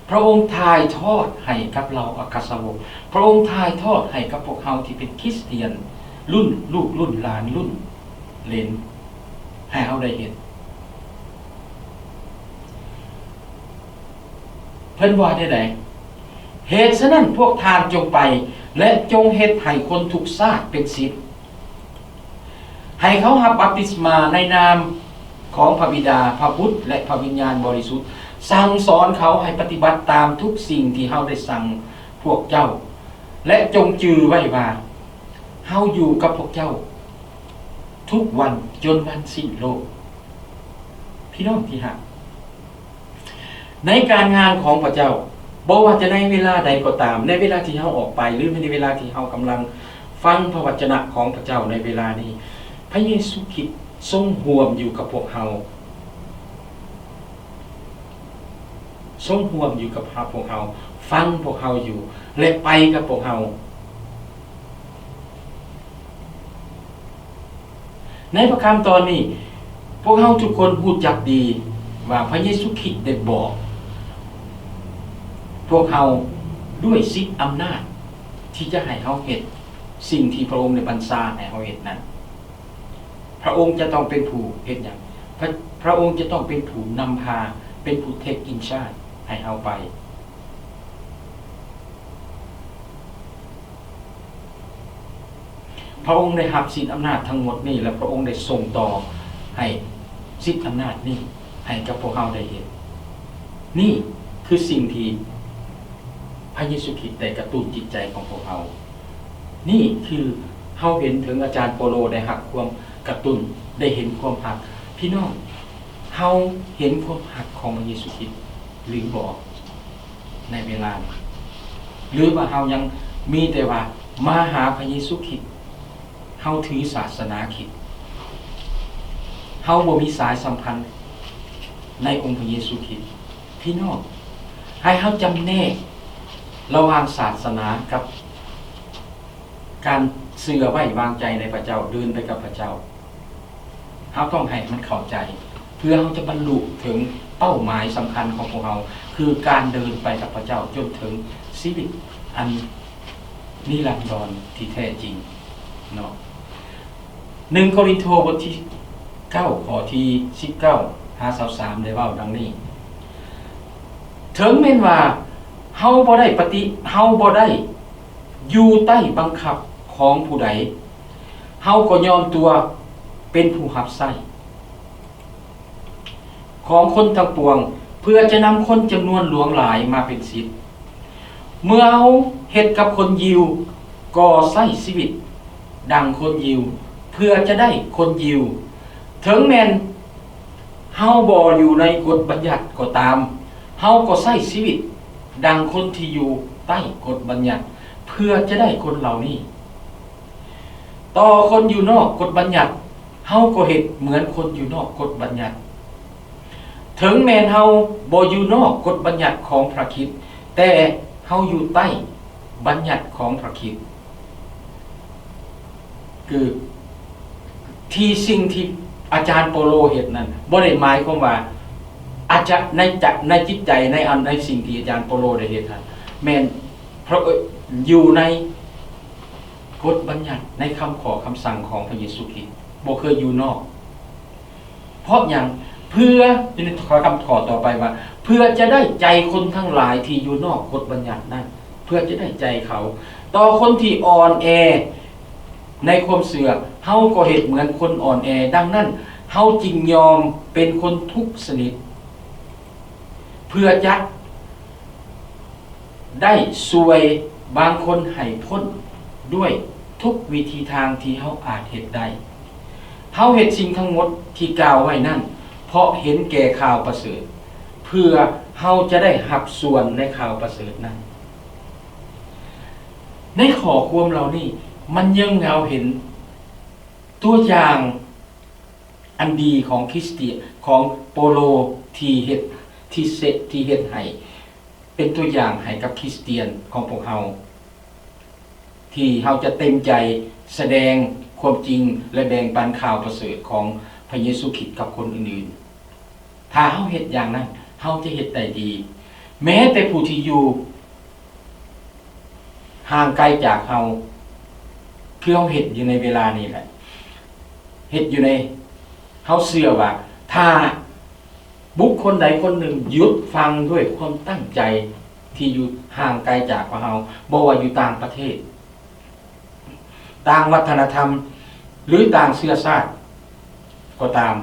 ພະອົງຖ່າຍທອດໃຫ້ກັບເຫຼົ່າອັກຄະສາວົກ. ພະອົງຖ່າຍທອດໃຫ້ກັບພວກເຮົາທີ່ເປັນຄຣິສຕຽນ ລຸ້ນລູກລຸ້ນຫຼານລຸ້ນເຫຼນ ໃຫ້ເຮົາໄດ້ເຫັນ. ເພິ່ນວ່າແນວໃດ? ເຫດສະນັ້ນ ພວກທ່ານຈົ່ງໄປ ແລະ ຈົ່ງເຮັດໃຫ້ຄົນທຸກຊາດເປັນສິດ ໃຫ້ເຂົາຮັບບັບຕິສມາໃນນາມຂອງພະບິດາ, ພະບຸດ ແລະ ພະວິນຍານບໍລິສຸດ, ສັ່ງສອນເຂົາໃຫ້ປະຕິບັດຕາມທຸກສິ່ງທີ່ເຮົາໄດ້ສັ່ງພວກເຈົ້າ, ແລະ ຈົ່ງຈື່ໄວ້ວ່າ ເຮົາຢູ່ກັບພວກເຈົ້າທຸກວັນຈົນວັນສິ້ນໂລກ. ພີ່ນ້ອງທີ່ຮັກ, ໃນການງານຂອງພະເຈົ້າ ບໍ່ວ່າຈະໃນເວລາໃດກໍຕາມ, ໃນເວລາທີ່ເຮົາອອກໄປ ຫຼື ໃນເວລາທີ່ເຮົາກຳລັງຟັງພະວະຈະນະຂອງພະເຈົ້າໃນເວລານີ້, ພະເຢຊູຄຣິດຊົງຮ່ວມຢູ່ກັບພວກເຮົາ, ຊົງຮ່ວມຢູ່ກັບພວກເຮົາ, ຟັງພວກເຮົາຢູ່ ແລະ ໄປກັບພວກເຮົາ. ໃນພະຄຳຕອນນີ້, ພວກເຮົາທຸກຄົນຮູ້ຈັກດີວ່າພະເຢຊູຄຣິດໄດ້ບອກພວກເຮົາດ້ວຍສິດອຳນາດທີ່ຈະໃຫ້ເຮົາເຮັດສິ່ງທີ່ພະອົງໄດ້ບັນຊາໃຫ້ເຮົາເຮັດນັ້ນ. ພະອົງຈະຕ້ອງເປັນຜູ້ເຮັດຫຍັງ? ພະ, ພະອົງຈະຕ້ອງເປັນຜູ້ນຳພາ, ເປັນຜູ້ເທກອິນຊາດໃຫ້ເຮົາໄປ. ພະອົງໄດ້ຮັບສິດອຳນາດທັງໝົດນີ້ ແລະ ພະອົງໄດ້ສົ່ງຕໍ່ໃຫ້ສິດອຳນາດນີ້ໃຫ້ກັບພວກເຮົາໄດ້ເຮັດ. ນີ້ຄືສິ່ງທີ່ພະເຢຊູຄຣິດໄດ້ກະຕຸ້ນຈິດໃຈຂອງພວກເຮົາ. ນີ້ຄືເຮົາເຫັນເຖິງອາຈານໂປໂລໄດ້ຮັບຄວາມກະຕຸ້ນ, ໄດ້ເຫັນຄວາມຮັກ. ພີ່ນ້ອງ, ເຮົາເຫັນຄວາມຮັກຂອງພະເຢຊູຄຣິດຫຼືບໍ່ໃນເວລານີ້? ຫຼືວ່າເຮົາຍັງມີແຕ່ວ່າມາຫາພະເຢຊູຄຣິດ, ເຮົາຖືສາສະໜາຄຣິດ, ເຮົາບໍ່ມີສາຍສຳພັນໃນອົງພະເຢຊູຄຣິດ? ພີ່ນ້ອງ, ໃຫ້ເຮົາຈຳແນກລະຫວ່າງສາສະໜາກັບການເຊື່ອໄວ້ວາງໃຈໃນພະເຈົ້າ, ເດີນໄປກັບພະເຈົ້າ. ເຮົາຕ້ອງໃຫ້ມັນເຂົ້າໃຈ ເພື່ອເຮົາຈະບັນລຸເຖິງເປົ້າໝາຍສຳຄັນຂອງພວກເຮົາ, ຄືການເດີນໄປກັບພະເຈົ້າຈົນເຖິງຊີວິດອັນນິລັນດອນທີ່ແທ້ຈິງເນາະ. ໜຶ່ງໂກລິນໂທ ບົດທີເກົ້າ ຂໍ້ທີສິບເກົ້າຫາຊາວສາມ ໄດ້ເວົ້າດັ່ງນີ້: ເຖິງແມ່ນວ່າເຮົາບໍ່ໄດ້ປະຕິ, ເຮົາບໍ່ໄດ້ຢູ່ໃຕ້ບັງຄັບຂອງຜູ້ໃດ, ເຮົາກໍຍອມຕົວເປັນຜູ້ຮັບໃຊ້ຂອງຄົນທັງປວງ, ເພື່ອຈະນຳຄົນຈຳນວນຫຼວງຫຼາຍມາເປັນສິດ. ເມື່ອເຮົາເຮັດກັບຄົນຢິວ, ກໍໃຊ້ຊີວິດດັ່ງຄົນຢິວ, ເພື່ອຈະໄດ້ຄົນຢິວ. ເຖິງແມ່ນເຮົາບໍ່ຢູ່ໃນກົດບັນຍັດກໍຕາມ, ເຮົາກໍໃຊ້ຊີວິດດັ່ງຄົນທີ່ຢູ່ໃຕ້ກົດບັນຍັດ, ເພື່ອຈະໄດ້ຄົນເຫຼົ່ານີ້. ຕໍ່ຄົນຢູ່ນອກກົດບັນຍັດ, ເຮົາກໍເຮັດເໝືອນຄົນຢູ່ນອກກົດບັນຍັດ. ເຖິງແມ່ນເຮົາບໍ່ຢູ່ນອກກົດບັນຍັດຂອງພຣະຄຣິດ, ແຕ່ເຮົາຢູ່ໃຕ້ບັນຍັດຂອງພຣະຄຣິດ. ຄືທີ່ ສິ່ງທີ່ອາຈານໂປໂລເຮັດນັ້ນ ບໍ່ໄດ້ໝາຍຄວາມວ່າ ອາຈານ ໃນຈະ ໃນຈິດໃຈ ໃນອັນ ໃນສິ່ງທີ່ອາຈານໂປໂລໄດ້ເຮັດນັ້ນ ແມ່ນພຣະ ເອີ ຢູ່ໃນກົດບັນຍັດ ໃນຄຳຂໍຄຳສັ່ງຂອງພຣະເຢຊູຄຣິດ ບໍ່ເຄີຍຢູ່ນອກ. ເພາະຫຍັງ? ເພື່ອ ຢູ່ໃນຄຳຂໍຕໍ່ໄປວ່າ ເພື່ອຈະໄດ້ໃຈຄົນທັງຫຼາຍທີ່ຢູ່ນອກກົດບັນຍັດນັ້ນ ເພື່ອຈະໄດ້ໃຈເຂົາ. ຕໍ່ຄົນທີ່ອ່ອນແອໃນຄວາມເຊື່ອ, ເຮົາກໍເຮັດເໝືອນຄົນອ່ອນແອ. ດັ່ງນັ້ນ, ເຮົາຈຶ່ງຍອມເປັນຄົນທຸກຊະນິດ ເພື່ອຈະ ໄດ້ຊ່ວຍບາງຄົນໃຫ້ພົ້ນດ້ວຍທຸກວິທີທາງທີ່ເຮົາອາດເຮັດໄດ້. ເຮົາເຮັດສິ່ງທັງໝົດທີ່ກ່າວໄວ້ນັ້ນ ເພາະເຫັນແກ່ຂ່າວປະເສີດ, ເພື່ອເຮົາຈະໄດ້ຮັບສ່ວນໃນຂ່າວປະເສີດນັ້ນ. ໃນຂໍ້ຄວາມເຫຼົ່ານີ້ ມັນເຍິງເຮົາເຫັນຕົວຢ່າງອັນດີຂອງຄຣິສຕຽນ, ຂອງໂປໂລ ທີ່ເຮັດ, ທີ່ເສ, ທີ່ເຮັດໃຫ້ ເປັນຕົວຢ່າງໃຫ້ກັບຄຣິສຕຽນຂອງພວກເຮົາ ທີ່ເຮົາຈະເຕັມໃຈສະແດງຄວາມຈິງ ແລະ ແບ່ງປັນຂ່າວປະເສີດຂອງພະເຢຊູຄຣິດກັບຄົນອື່ນໆ. ຖ້າເຮົາເຮັດຢ່າງນັ້ນ, ເຮົາຈະເຮັດໄດ້ດີ. ແມ້ແຕ່ຜູ້ທີ່ຢູ່ຫ່າງໄກຈາກເຮົາ, ຄືເຮົາເຮັດຢູ່ໃນເວລານີ້ແຫຼະ, ເຮັດຢູ່ໃນ, ເຮົາເຊື່ອວ່າ ຖ້າ ບຸກຄົນໃດຄົນໜຶ່ງຢຸດຟັງດ້ວຍຄວາມຕັ້ງໃຈທີ່ຢູ່ຫ່າງໄກຈາກພວກເຮົາ, ບໍ່ວ່າຢູ່ຕ່າງປະເທດ, ຕ່າງວັດທະນະທຳ ຫຼື ຕ່າງເຊື້ອຊາດກໍຕາມ,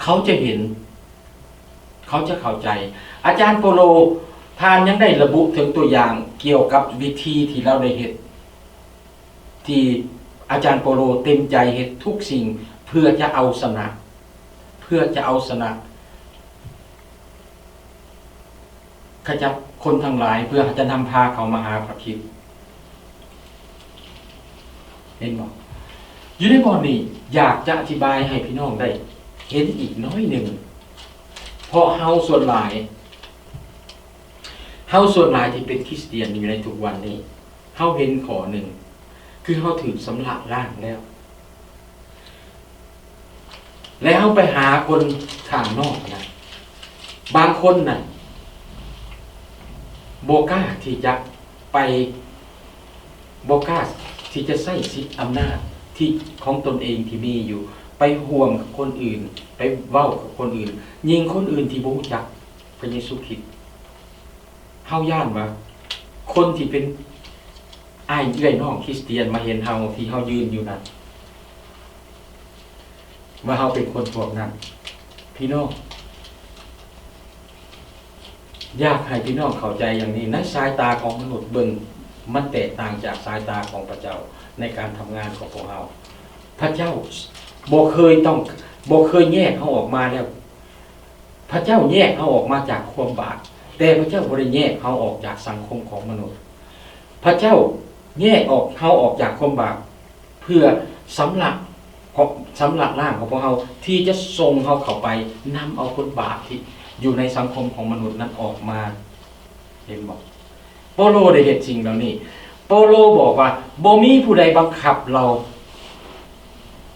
ເຂົາຈະເຫັນ, ເຂົາຈະເຂົ້າໃຈ. ອາຈານໂປໂລ ທ່ານຍັງໄດ້ລະບຸເຖິງຕົວຢ່າງກ່ຽວກັບວິທີທີ່ລາວໄດ້ເຮັດ, ທີ່ອາຈານໂປໂລເຕັມໃຈເຮັດທຸກສິ່ງເ ເພື່ອຈະເອົາຊະນະ ເພື່ອຈະເອົາຊະນະ ຂະເຈົ້າ ຄົນທັງຫຼາຍ ເພື່ອຈະນຳພາເຂົາມາຫາພຣະຄຣິດ. ເຫັນບໍ່? ຢູ່ໃນບ່ອນນີ້ ຢາກຈະອະທິບາຍໃຫ້ພີ່ນ້ອງໄດ້ເຫັນອີກໜ້ອຍໜຶ່ງ, ເພາະເຮົາສ່ວນຫຼາຍ, ເຮົາສ່ວນຫຼາຍທີ່ເປັນຄຣິສຕຽນຢູ່ໃນທຸກວັນນີ້, ເຮົາເຫັນຂໍ້ໜຶ່ງ ຄືເຮົາຖືກຊຳລະລ້າງແລ້ວ. ແລ້ວເຮົາໄປຫາຄົນຂ້າງນອກນະ, ບາງຄົນນະ ບໍ່ກ້າທີ່ຈະໄປ, ບໍ່ກ້າທີ່ຈະໃຊ້ສິດອຳນາດທີ່ ຂອງຕົນເອງທີ່ມີຢູ່ ໄປຮ່ວມກັບຄົນອື່ນ, ໄປເວົ້າກັບຄົນອື່ນ, ຍິ່ງຄົນອື່ນທີ່ບໍ່ຮູ້ຈັກພຣະເຢຊູຄຣິດ. ເຮົາຢ້ານວ່າຄົນທີ່ເປັນອ້າຍເອື້ອຍນ້ອງຄຣິສຕຽນມາເຫັນເຮົາທີ່ເຮົາຢືນຢູ່ນັ້ນ ວ່າເຮົາເປັນຄົນພວກນັ້ນ. ພີ່ນ້ອງ, ຢາກໃຫ້ພີ່ນ້ອງເຂົ້າໃຈຢ່າງນີ້, ໃນສາຍຕາຂອງມະນຸດເບິ່ງ ມັນແຕກຕ່າງຈາກສາຍຕາຂອງພຣະເຈົ້າໃນການທຳງານຂອງພວກເຮົາ. ພຣະເຈົ້າບໍ່ເຄີຍຕ້ອງ, ບໍ່ເຄີຍແຍກເຮົາອອກມາແລ້ວ. ພຣະເຈົ້າແຍກເຮົາອອກມາຈາກຄວາມບາບ, ແຕ່ພຣະເຈົ້າບໍ່ໄດ້ແຍກເຮົາອອກຈາກສັງຄົມຂອງມະນຸດ. ພຣະເຈົ້າແຍກອອກ ເຮົາອອກຈາກຄວາມບາບ ເພື່ອຊຳລະ ຊຳລະລ້າງຂອງພວກເຮົາ ທີ່ຈະສົ່ງເຮົາເຂົ້າໄປນຳເອົາຄົນບາບທີ່ຢູ່ໃນສັງຄົມຂອງມະນຸດນັ້ນອອກມາ. ເຫັນບໍ່? ເປາໂລໄດ້ເຮັດສິ່ງເຫຼົ່ານີ້. ເປາໂລບອກວ່າ ບໍ່ມີຜູ້ໃດບັງຄັບລາວ,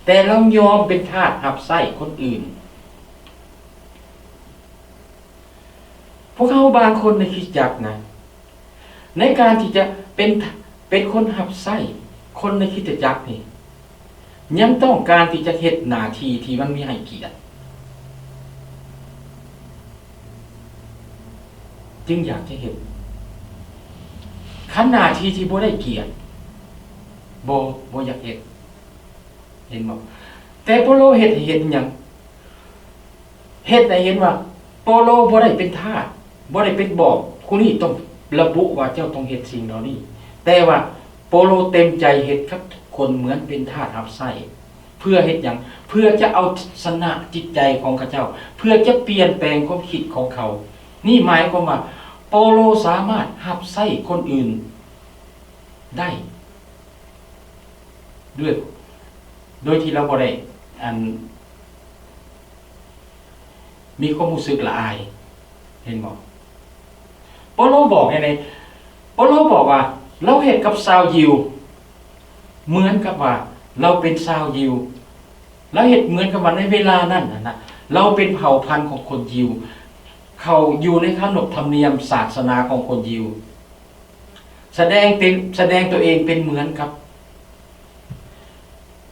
ແຕ່ລາວຍອມເປັນທາດຮັບໃຊ້ຄົນອື່ນ. ພວກເຮົາບາງຄົນໃນຄຣິສຕະຈັກນະ ໃນການທີ່ຈະເປັນ ເປັນຄົນຮັບໃຊ້ຄົນໃນຄຣິສຕະຈັກນີ້ ຍັງຕ້ອງການທີ່ຈະເຮັດໜ້າທີ່ທີ່ມັນມີໃຫ້ກຽດ ຈຶ່ງຢາກຈະເຮັດ. ຄັນໜ້າທີ່ທີ່ບໍ່ໄດ້ກຽດ ບໍ່ ບໍ່ຢາກເຮັດ. ເຫັນບໍ່? ແຕ່ເປາໂລເຮັດໃຫ້ເຫັນຫຍັງ? ເຮັດໃຫ້ເຫັນວ່າເປາໂລບໍ່ໄດ້ເປັນທາດ, ບໍ່ໄດ້ເປັນບອກຜູ້ນີ້ຕ້ອງລະບຸວ່າເຈົ້າຕ້ອງເຮັດສິ່ງເຫຼົ່ານີ້, ແຕ່ວ່າເປາໂລເຕັມໃຈເຮັດກັບທຸກຄົນເໝືອນເປັນທາດຮັບໃຊ້. ເພື່ອເຮັດຫຍັງ? ເພື່ອຈະເອົາຊະນະຈິດໃຈຂອງເຂົາເຈົ້າ, ເພື່ອຈະປ່ຽນແປງຄວາມຄິດຂອງເຂົາ. ນີ້ໝາຍຄວາມວ່າເປາໂລສາມາດຮັບໃຊ້ຄົນອື່ນໄດ້ ດ້ວຍ ໂດຍທີ່ລາວບໍ່ໄດ້ ອັນ ມີຄວາມຮູ້ສຶກລະອາຍ. ເຫັນບໍ່? ເປາໂລບອກໃຫ້ໃນ ເປາໂລບອກວ່າ ລາວເຮັດກັບຊາວຢິວ ເໝືອນກັບວ່າລາວເປັນຊາວຢິວ. ລາວເຮັດເໝືອນກັບວ່າໃນເວລານັ້ນນະ ລາວເປັນເຜົ່າພັນຂອງຄົນຢິວ ເຂົາຢູ່ໃນຂະໜົບທຳນຽມສາສະໜາຂອງຄົນຢິວ. ສະແດງເປັນ ສະແດງຕົວເອງເປັນເໝືອນກັບ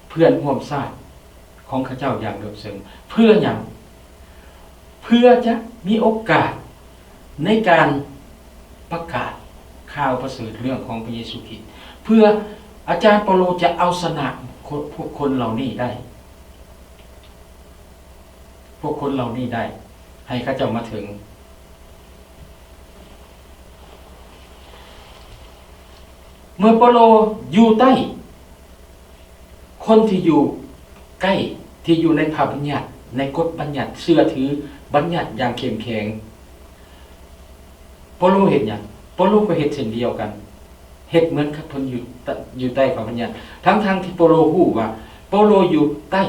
ເພື່ອນຮ່ວມຊາດຂອງເຂົາເຈົ້າຢ່າງເລິກເຊິ່ງ. ເພື່ອຫຍັງ? ເພື່ອຈະມີໂອກາດໃນການປະກາດຂ່າວປະເສີດເລື່ອງຂອງພະເຢຊູຄຣິດ, ເພື່ອອາຈານເປາໂລຈະເອົາຊະນະຄົນ ພວກຄົນເຫຼົ່ານີ້ໄດ້. ພວກຄົນເຫຼົ່ານີ້ໄດ້ ໃຫ້ເຂົາເຈົ້າມາເຖິງ. ເມື່ອເປາໂລຢູ່ໃຕ້ ຄົນທີ່ຢູ່ໃກ້ ທີ່ຢູ່ໃນພະບັນຍັດ ໃນກົດບັນຍັດ ເຊື່ອຖືບັນຍັດຢ່າງເຂັ້ມແຂງ, ເປາໂລເຮັດຫຍັງ? ເປາໂລກໍເຮັດເຊັ່ນດຽວກັນ, ເຮັດເໝືອນກັບເພິ່ນຢູ່ ຢູ່ໃຕ້ພະບັນຍັດ ທັງໆທີ່ເປາໂລຮູ້ວ່າເປາໂລຢູ່ໃຕ້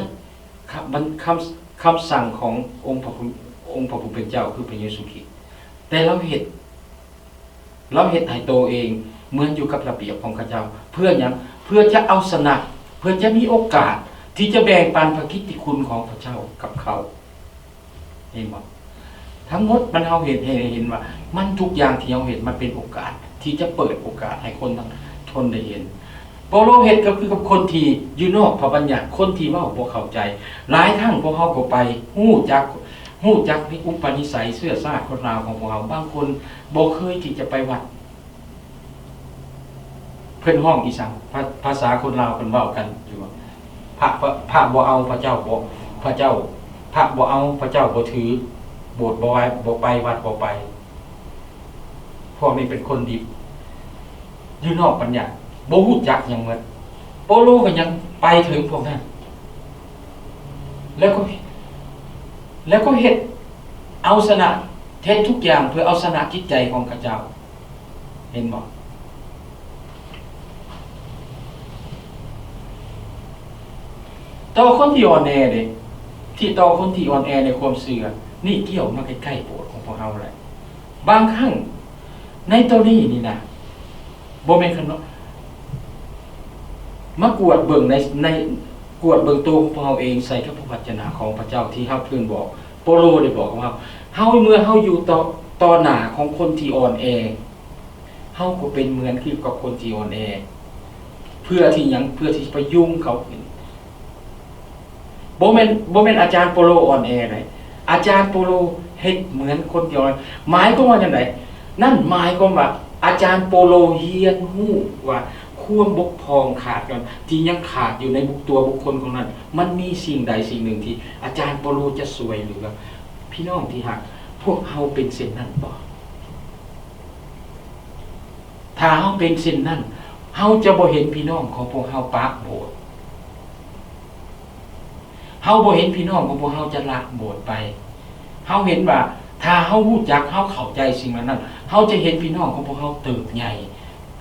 ຄຳ ຄຳ ຄຳສັ່ງຂອງອົງພະ ອົງພະຜູ້ເປັນເຈົ້າ ຄືພະເຢຊູຄຣິດ, ແຕ່ລາວເຮັດ ລາວເຮັດໃຫ້ໂຕເອງເໝືອນຢູ່ກັບລະບຽບຂອງເຂົາເຈົ້າ. ເພື່ອຫຍັງ? ເພື່ອຈະເອົາຊະນະ, ເພື່ອຈະມີໂອກາດທີ່ຈະແບ່ງປັນພະກິດຕິຄຸນຂອງພະເຈົ້າກັບເຂົາ. ເຫັນບໍ່? ທັງໝົດມັນ ເຮົາເຫັນ ໃຫ້ເຫັນວ່າ ມັນ ທຸກຢ່າງທີ່ເຮົາເຮັດ ມັນເປັນໂອກາດທີ່ຈະເປີດໂອກາດໃຫ້ຄົນທັງ ຄົນໄດ້ເຫັນ. ເປາໂລເຮັດກໍຄືກັບຄົນທີ່ຢູ່ນອກພະບັນຍັດ, ຄົນທີ່ເວົ້າບໍ່ເຂົ້າໃຈ. ຫຼາຍຄັ້ງພວກເຮົາກໍໄປຮູ້ຈັກ ຮູ້ຈັກນິ ອຸປະນິໄສເຊື້ອຊາດຄົນລາວຂອງພວກເຮົາ. ບາງຄົນບໍ່ເຄີຍທີ່ຈະໄປວັດ. ເພິ່ນຮ້ອງອີ່ສັງ? ພະ ພາສາຄົນລາວເພິ່ນເວົ້າກັນຢູ່ວ່າ ພະ ພະ ພະບໍ່ເອົາ ພະເຈົ້າບໍ່ ພະເຈົ້າ ພະບໍ່ເອົາ ພະເຈົ້າບໍ່ຖື ໂບດບໍ່ໄຫວ້ ບໍ່ໄປ ວັດບໍ່ໄປ. ພວກນີ້ເປັນຄົນດິບ ຢູ່ນອກບັນຍັດ ບໍ່ຮູ້ຈັກຫຍັງໝົດ. ເປາໂລກໍຍັງໄປເຖິງພວກນັ້ນ. ແລ້ວກໍ ແລ້ວກໍເຮັດເອົາຊະນະ ເຮັດທຸກຢ່າງເພື່ອເອົາຊະນະຈິດໃຈຂອງເຂົາເຈົ້າ. ເຫັນບໍ່? ຕໍ່ຄົນທີ່ອ່ອນແອເດ້ ທີ່ຕໍ່ຄົນທີ່ອ່ອນແອໃນຄວາມເຊື່ອ ນີ້ກ່ຽວມາໃກ້ໆໂບດຂອງພວກເຮົາແຫຼະ. ບາງຄັ້ງໃນໂຕນີ້ນີ້ນະ ບໍ່ແມ່ນຄັນວ່າ ມາກວດເບິ່ງໃນ ໃນ ກວດເບິ່ງໂຕຂອງພວກເຮົາເອງໃສ່ກັບພະວະຈະນະຂອງພະເຈົ້າທີ່ເຮົາເພິ່ນບອກ. ເປາໂລໄດ້ບອກກັບເຮົາ ເຮົາ ເມື່ອເຮົາຢູ່ຕໍ່ ຕໍ່ໜ້າຂອງຄົນທີ່ອ່ອນແອ ເຮົາກໍເປັນເໝືອນຄືກັບຄົນທີ່ອ່ອນແອ ເພື່ອທີ່ຫຍັງ? ເພື່ອທີ່ຈະພະຍຸງເຂົາຂຶ້ນ. ບໍ່ແມ່ນ ບໍ່ແມ່ນອາຈານເປາໂລອ່ອນແອໃດ. ອາຈານເປາໂລເຮັດເໝືອນຄົນທີ່ອ່ອນແອ. ໝາຍຄວາມວ່າຈັ່ງໃດ? ນັ້ນໝາຍຄວາມວ່າອາຈານເປາໂລຮຽນຮູ້ວ່າຄວາມບົກຜ່ອງຂາດ ທີ່ຍັງຂາດຢູ່ໃນບຸກ ຕົວບຸກຄົນຂອງນັ້ນ ມັນມີສິ່ງໃດສິ່ງໜຶ່ງທີ່ອາຈານເປາໂລຈະຊ່ວຍເຫຼືອ. ພີ່ນ້ອງທີ່ຮັກ, ພວກເຮົາເປັນເຊັ່ນນັ້ນບໍ່? ຖ້າເຮົາເປັນເຊັ່ນນັ້ນ, ເຮົາຈະບໍ່ເຫັນພີ່ນ້ອງຂອງພວກເຮົາປະໂບດ. ເຮົາບໍ່ເຫັນພີ່ນ້ອງຂອງພວກເຮົາຈະລະໂບດໄປ. ເຮົາເຫັນວ່າ ຖ້າເຮົາຮູ້ຈັກ, ເຮົາເຂົ້າໃຈສິ່ງເຫຼົ່ານັ້ນ, ເຮົາຈະເຫັນພີ່ນ້ອງຂອງພວກເຮົາເຕີບໃຫຍ່.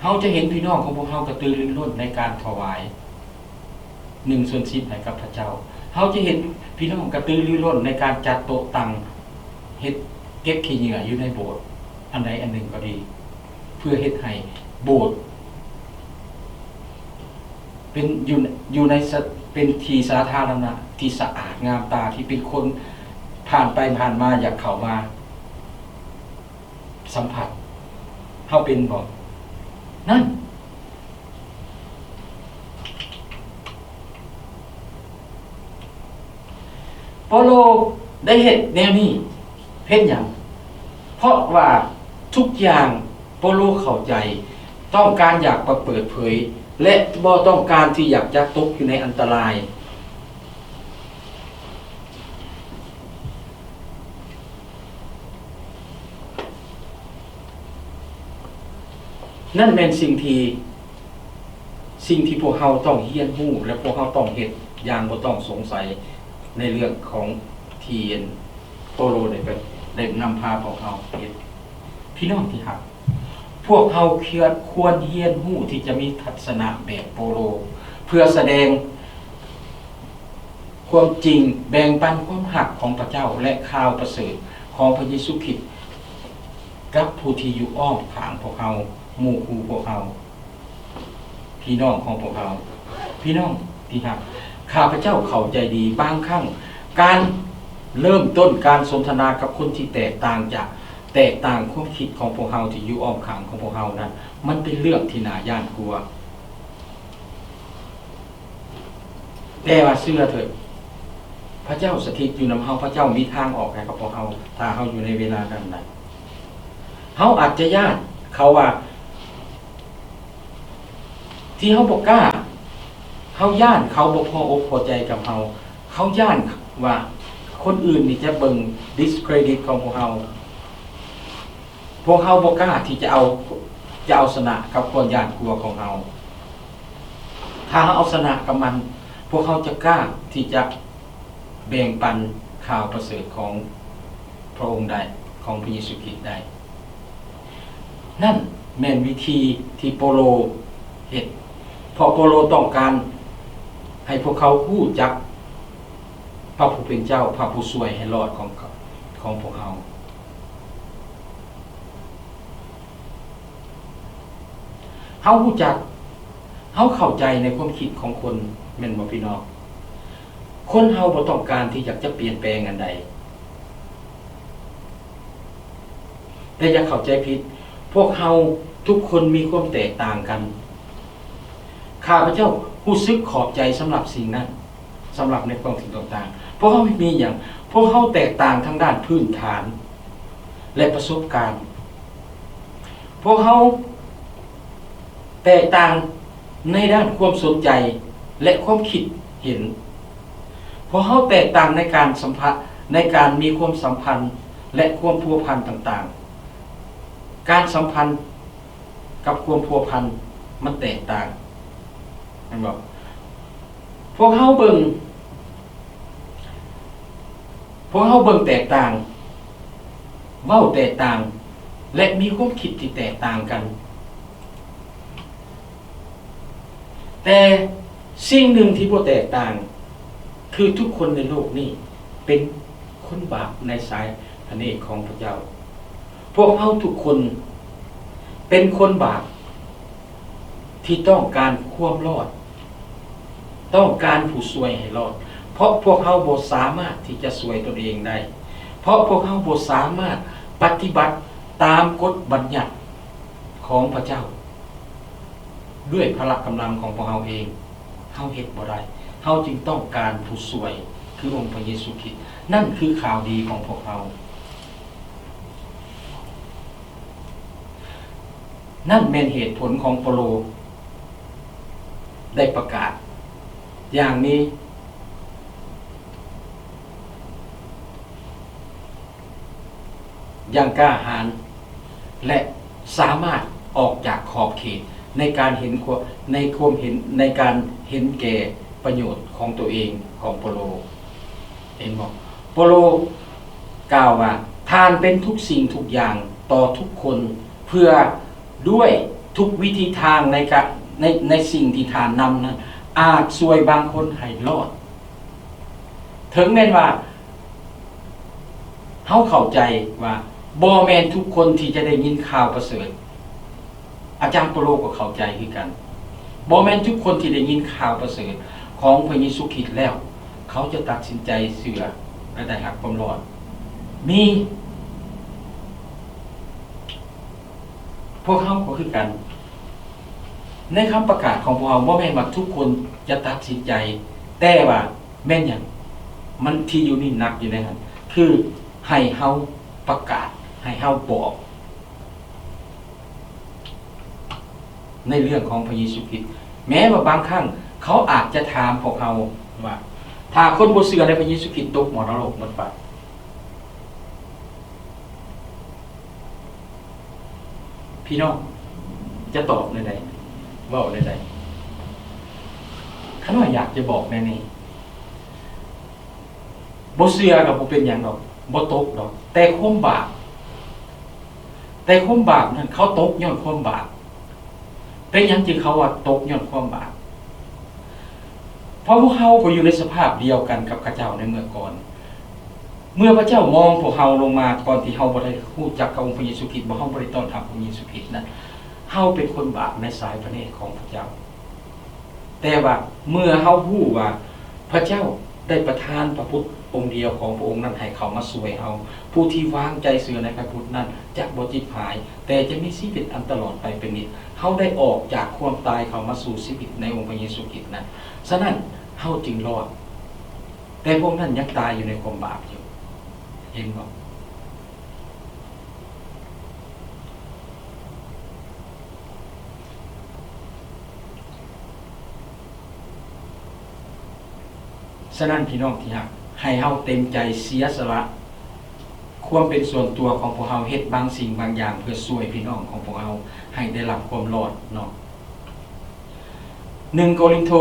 ເຮົາຈະເຫັນພີ່ນ້ອງຂອງພວກເຮົາກະຕືລືລົ້ນໃນການຖວາຍ ໜຶ່ງສ່ວນສິບໃຫ້ກັບພະເຈົ້າ. ເຮົາຈະເຫັນພີ່ນ້ອງກະຕືລືລົ້ນໃນການຈັດໂຕະຕັ່ງ, ເຮັດເກັບຂີ້ເຫຍື້ອຢູ່ໃນໂບດ ອັນໃດອັນໜຶ່ງກໍດີ ເພື່ອເຮັດໃຫ້ໂບດເປັນ ຢູ່ ຢູ່ໃນສະ ເປັນທີ່ສາທາລະນະທີ່ສະອາດງາມຕາ ທີ່ເປັນຄົນຜ່ານໄປຜ່ານມາຢາກເຂົ້າມາສຳຜັດ. ເຮົາເປັນບໍ່? ນັ້ນ ເປາໂລໄດ້ເຮັດແນວນີ້ເຮັດຫຍັງ? ເພາະວ່າທຸກຢ່າງເປາໂລເຂົ້າໃຈ, ຕ້ອງການຢາກມາເປີດເຜີຍ ແລະ ບໍ່ຕ້ອງການທີ່ຢາກຈະຕົກຢູ່ໃນອັນຕະລາຍ. ນັ້ນແມ່ນສິ່ງທີ່ ສິ່ງທີ່ພວກເຮົາຕ້ອງຮຽນຮູ້ ແລະ ພວກເຮົາຕ້ອງເຮັດຢ່າງບໍ່ຕ້ອງສົງໄສ ໃນເລື່ອງຂອງທີ່ເປັາໂລໄດ້ໄປ ໄດ້ນຳພາພວກເຮົາເຮັດ. ພີ່ນ້ອງທີ່ຮັກ, ພວກເຮົາຄວນ ຄວນຮຽນຮູ້ທີ່ຈະມີທັດສະນະແບບເປາໂລ ເພື່ອສະແດງຄວາມຈິງ, ແບ່ງປັນຄວາມຮັກຂອງພະເຈົ້າ ແລະ ຂ່າວປະເສີດຂອງພະເຢຊູຄຣິດກັບຜູ້ທີ່ຢູ່ອ້ອມຂ້າງພວກເຮົາ, ໝູ່ຄູ່ພວກເຮົາ. ພີ່ນ້ອງຂອງພວກເຮົາ, ພີ່ນ້ອງທີ່ຮັກ, ຂ້າພະເຈົ້າເຂົ້າໃຈດີ, ບາງຄັ້ງການເລີ່ມຕົ້ນການສົນທະນາກັບຄົນທີ່ແຕກຕ່າງຈາກ ແຕກຕ່າງຄວາມຄິດຂອງພວກເຮົາທີ່ຢູ່ອ້ອມຂ້າງຂອງພວກເຮົານັ້ນ, ມັນເປັນເລື່ອງທີ່ໜ້າຢ້ານກົວ. ແຕ່ວ່າເຊື່ອເຖີດ, ພະເຈົ້າສະຖິດຢູ່ນຳເຮົາ, ພະເຈົ້າມີທາງອອກໃຫ້ກັບພວກເຮົາ, ຖ້າເຮົາຢູ່ໃນເວລານັ້ນນະ. ເຮົາອາດຈະຢ້ານເຂົາວ່າ ທີ່ເຮົາບໍ່ກ້າ, ເຮົາຢ້ານເຂົາບໍ່ພໍອົກພໍໃຈກັບເຮົາ, ເຮົາຢ້ານວ່າຄົນອື່ນນີ້ຈະເບິ່ງ discredit ຂອງພວກເຮົາ. ພວກເຮົາບໍ່ກ້າທີ່ຈະເອົາ ຈະເອົາຊະນະກັບຄວາມຢ້ານກົວຂອງເຮົາ. ຖ້າເຮົາເອົາຊະນະກັບມັນ, ພວກເຮົາຈະກ້າທີ່ຈະແບ່ງປັນຂ່າວປະເສີດຂອງພະອົງໄດ້, ຂອງພະເຢຊູຄຣິດໄດ້. ນັ້ນແມ່ນວິທີທີ່ເປາໂລເຮັດ, ເພາະເປາໂລຕ້ອງການໃຫ້ພວກເຂົາຮູ້ຈັກພະຜູ້ເປັນເຈົ້າ, ພະຜູ້ຊ່ວຍໃຫ້ລອດຂອງ ຂອງພວກເຮົາ. ເຮົາຮູ້ຈັກ, ເຮົາເຂົ້າໃຈໃນຄວາມຄິດຂອງຄົນ, ແມ່ນບໍ່ພີ່ນ້ອງ? ຄົນເຮົາບໍ່ຕ້ອງການທີ່ຢາກຈະປ່ຽນແປງອັນໃດ, ແຕ່ຢ່າເຂົ້າໃຈຜິດ, ພວກເຮົາທຸກຄົນມີຄວາມແຕກຕ່າງກັນ. ຂ້າພະເຈົ້າຮູ້ສຶກຂອບໃຈສຳລັບສິ່ງນັ້ນ, ສຳລັບໃນຄວາມເຫັນຕ່າງໆ. ພວກເຮົາມີຫຍັງ? ພວກເຮົາແຕກຕ່າງທາງດ້ານພື້ນຖານ ແລະ ປະສົບການ. ພວກເຮົາແຕກຕ່າງໃນດ້ານຄວາມສົນໃຈ ແລະ ຄວາມຄິດເຫັນ. ພວກເຮົາແຕກຕ່າງໃນການສຳພັດ, ໃນການມີຄວາມສຳພັນ ແລະ ຄວາມພົວພັນຕ່າງໆ. ການສຳພັນ ກັບຄວາມພົວພັນມັນແຕກຕ່າງ, ແມ່ນບໍ່? ພວກເຮົາເບິ່ງ ພວກເຮົາເບິ່ງແຕກຕ່າງ, ເວົ້າແຕກຕ່າງ ແລະ ມີຄວາມຄິດທີ່ແຕກຕ່າງກັນ. ແຕ່ສິ່ງໜຶ່ງທີ່ບໍ່ແຕກຕ່າງ ຄືທຸກຄົນໃນໂລກນີ້ເປັນຄົນບາບໃນສາຍພະເນດຂອງພະເຈົ້າ. ພວກເຮົາທຸກຄົນເປັນຄົນບາບ ທີ່ຕ້ອງການຄວາມລອດ, ຕ້ອງການຜູ້ຊ່ວຍໃຫ້ລອດ, ເພາະພວກເຮົາບໍ່ສາມາດທີ່ຈະຊ່ວຍຕົນເອງໄດ້, ເພາະພວກເຮົາບໍ່ສາມາດປະຕິບັດຕາມກົດບັນຍັດຂອງພະເຈົ້າດ້ວຍພະລະກຳລັງຂອງພວກເຮົາເອງ. ເຮົາເຮັດບໍ່ໄດ້. ເຮົາຈຶ່ງຕ້ອງການຜູ້ຊ່ວຍ ຄືອົງພະເຢຊູຄຣິດ. ນັ້ນຄືຂ່າວດີຂອງພວກເຮົາ. ນັ້ນແມ່ນເຫດຜົນຂອງເປາໂລໄດ້ປະກາດຢ່າງມີ ຢ່າງກ້າຫານ ແລະ ສາມາດອອກຈາກຂອບເຂດໃນການເຫັນຄວາມ ໃນຄວາມເຫັນ ໃນການເຫັນແກ່ປະໂຫຍດຂອງຕົວເອງຂອງເປາໂລ. ເຫັນບໍ່? ເປາໂລກ່າວວ່າ ທ່ານເປັນທຸກສິ່ງທຸກຢ່າງຕໍ່ທຸກຄົນ ເພື່ອດ້ວຍທຸກວິທີທາງໃນການ ໃນ ໃນສິ່ງທີ່ທ່ານນຳນັ້ນ ອາດຊ່ວຍບາງຄົນໃຫ້ລອດ. ເຖິງແມ່ນວ່າ ເຮົາເຂົ້າໃຈວ່າບໍ່ແມ່ນທຸກຄົນທີ່ຈະໄດ້ຍິນຂ່າວປະເສີດ. ອາຈານເປາໂລກໍເຂົ້າໃຈຄືກັນ. ບໍ່ແມ່ນທຸກຄົນທີ່ໄດ້ຍິນຂ່າວປະເສີດຂອງພະເຢຊູຄຣິດແລ້ວ ເຂົາຈະຕັດສິນໃຈເຊື່ອ ແລະ ໄດ້ຮັບຄວາມລອດ. ມີ ພວກເຮົາກໍຄືກັນ. ໃນຄຳປະກາດຂອງພວກເຮົາ ບໍ່ແມ່ນວ່າທຸກຄົນຈະຕັດສິນໃຈ, ແຕ່ວ່າ ແມ່ນຫຍັງ? ມັນທີ່ຢູ່ນີ້ໜັກຢູ່ໃນຫັ້ນ ຄືໃຫ້ເຮົາປະກາດ, ໃຫ້ເຮົາບອກໃນເລື່ອງຂອງພະເຢຊູຄຣິດ. ແມ້ວ່າບາງຄັ້ງເຂົາອາດຈະຖາມພວກເຮົາວ່າ ຖ້າຄົນບໍ່ເຊື່ອໃນພະເຢຊູຄຣິດຕົກໝໍນະລົກໝົດໄປ, ພີ່ນ້ອງຈະຕອບແນວໃດ? ເວົ້າແນວໃດ? ຂ້ານ້ອຍຢາກຈະບອກແນວນີ້. ບໍ່ເຊື່ອກໍບໍ່ເປັນຫຍັງດອກ, ບໍ່ຕົກດອກ. ແຕ່ຄວາມບາບ, ແຕ່ຄວາມບາບນັ້ນ ເຂົາຕົກຍ້ອນຄວາມບາບ. ເປັນຫຍັງຈຶ່ງເຂົາວ່າຕົກຍ້ອນຄວາມບາບ? ເພາະພວກເຮົາກໍຢູ່ໃນສະພາບດຽວກັນກັບເຂົາເຈົ້າໃນເມື່ອກ່ອນ. ເມື່ອພະເຈົ້າມອງພວກເຮົາລົງມາ ກ່ອນທີ່ເຮົາບໍ່ໄດ້ຮູ້ຈັກກັບອົງພະເຢຊູຄຣິດ, ບໍ່ ເຮົາບໍ່ໄດ້ຕ້ອນຮັບອົງພະເຢຊູຄຣິດນັ້ນ, ເຮົາເປັນຄົນບາບໃນສາຍພະເນດຂອງພະເຈົ້າ. ແຕ່ວ່າເມື່ອເຮົາຮູ້ວ່າພະເຈົ້າໄດ້ປະທານພະບຸດອົງດຽວຂອງພະອົງນັ້ນໃຫ້ເຂົ້າມາຊ່ວຍເຮົາ, ຜູ້ທີ່ວາງໃຈເຊື່ອໃນພະບຸດນັ້ນຈະບໍ່ຈິບຫາຍ, ແຕ່ຈະມີຊີວິດອັນຕະຫຼອດໄປເປັນນິດ. ເຮົາໄດ້ອອກຈາກຄວາມຕາຍເຂົ້າມາສູ່ຊີວິດໃນອົງພະເຢຊູຄຣິດນັ້ນ. ສະນັ້ນເຮົາຈຶ່ງລອດ. ແຕ່ພວກນັ້ນຍັງຕາຍຢູ່ໃນຄວາມບາບຢູ່. ເຫັນບໍ່? ສະນັ້ນ ພີ່ນ້ອງທີ່ຮັກ, ໃຫ້ເຮົາເຕັມໃຈເສຍສະຫຼະຄວາມເປັນສ່ວນຕົວຂອງພວກເຮົາ, ເຮັດບາງສິ່ງບາງຢ່າງເພື່ອຊ່ວຍພີ່ນ້ອງຂອງພວກເຮົາໃຫ້ໄດ້ຮັບຄວາມລອດເນາະ. ໜຶ່ງໂກລິນໂທ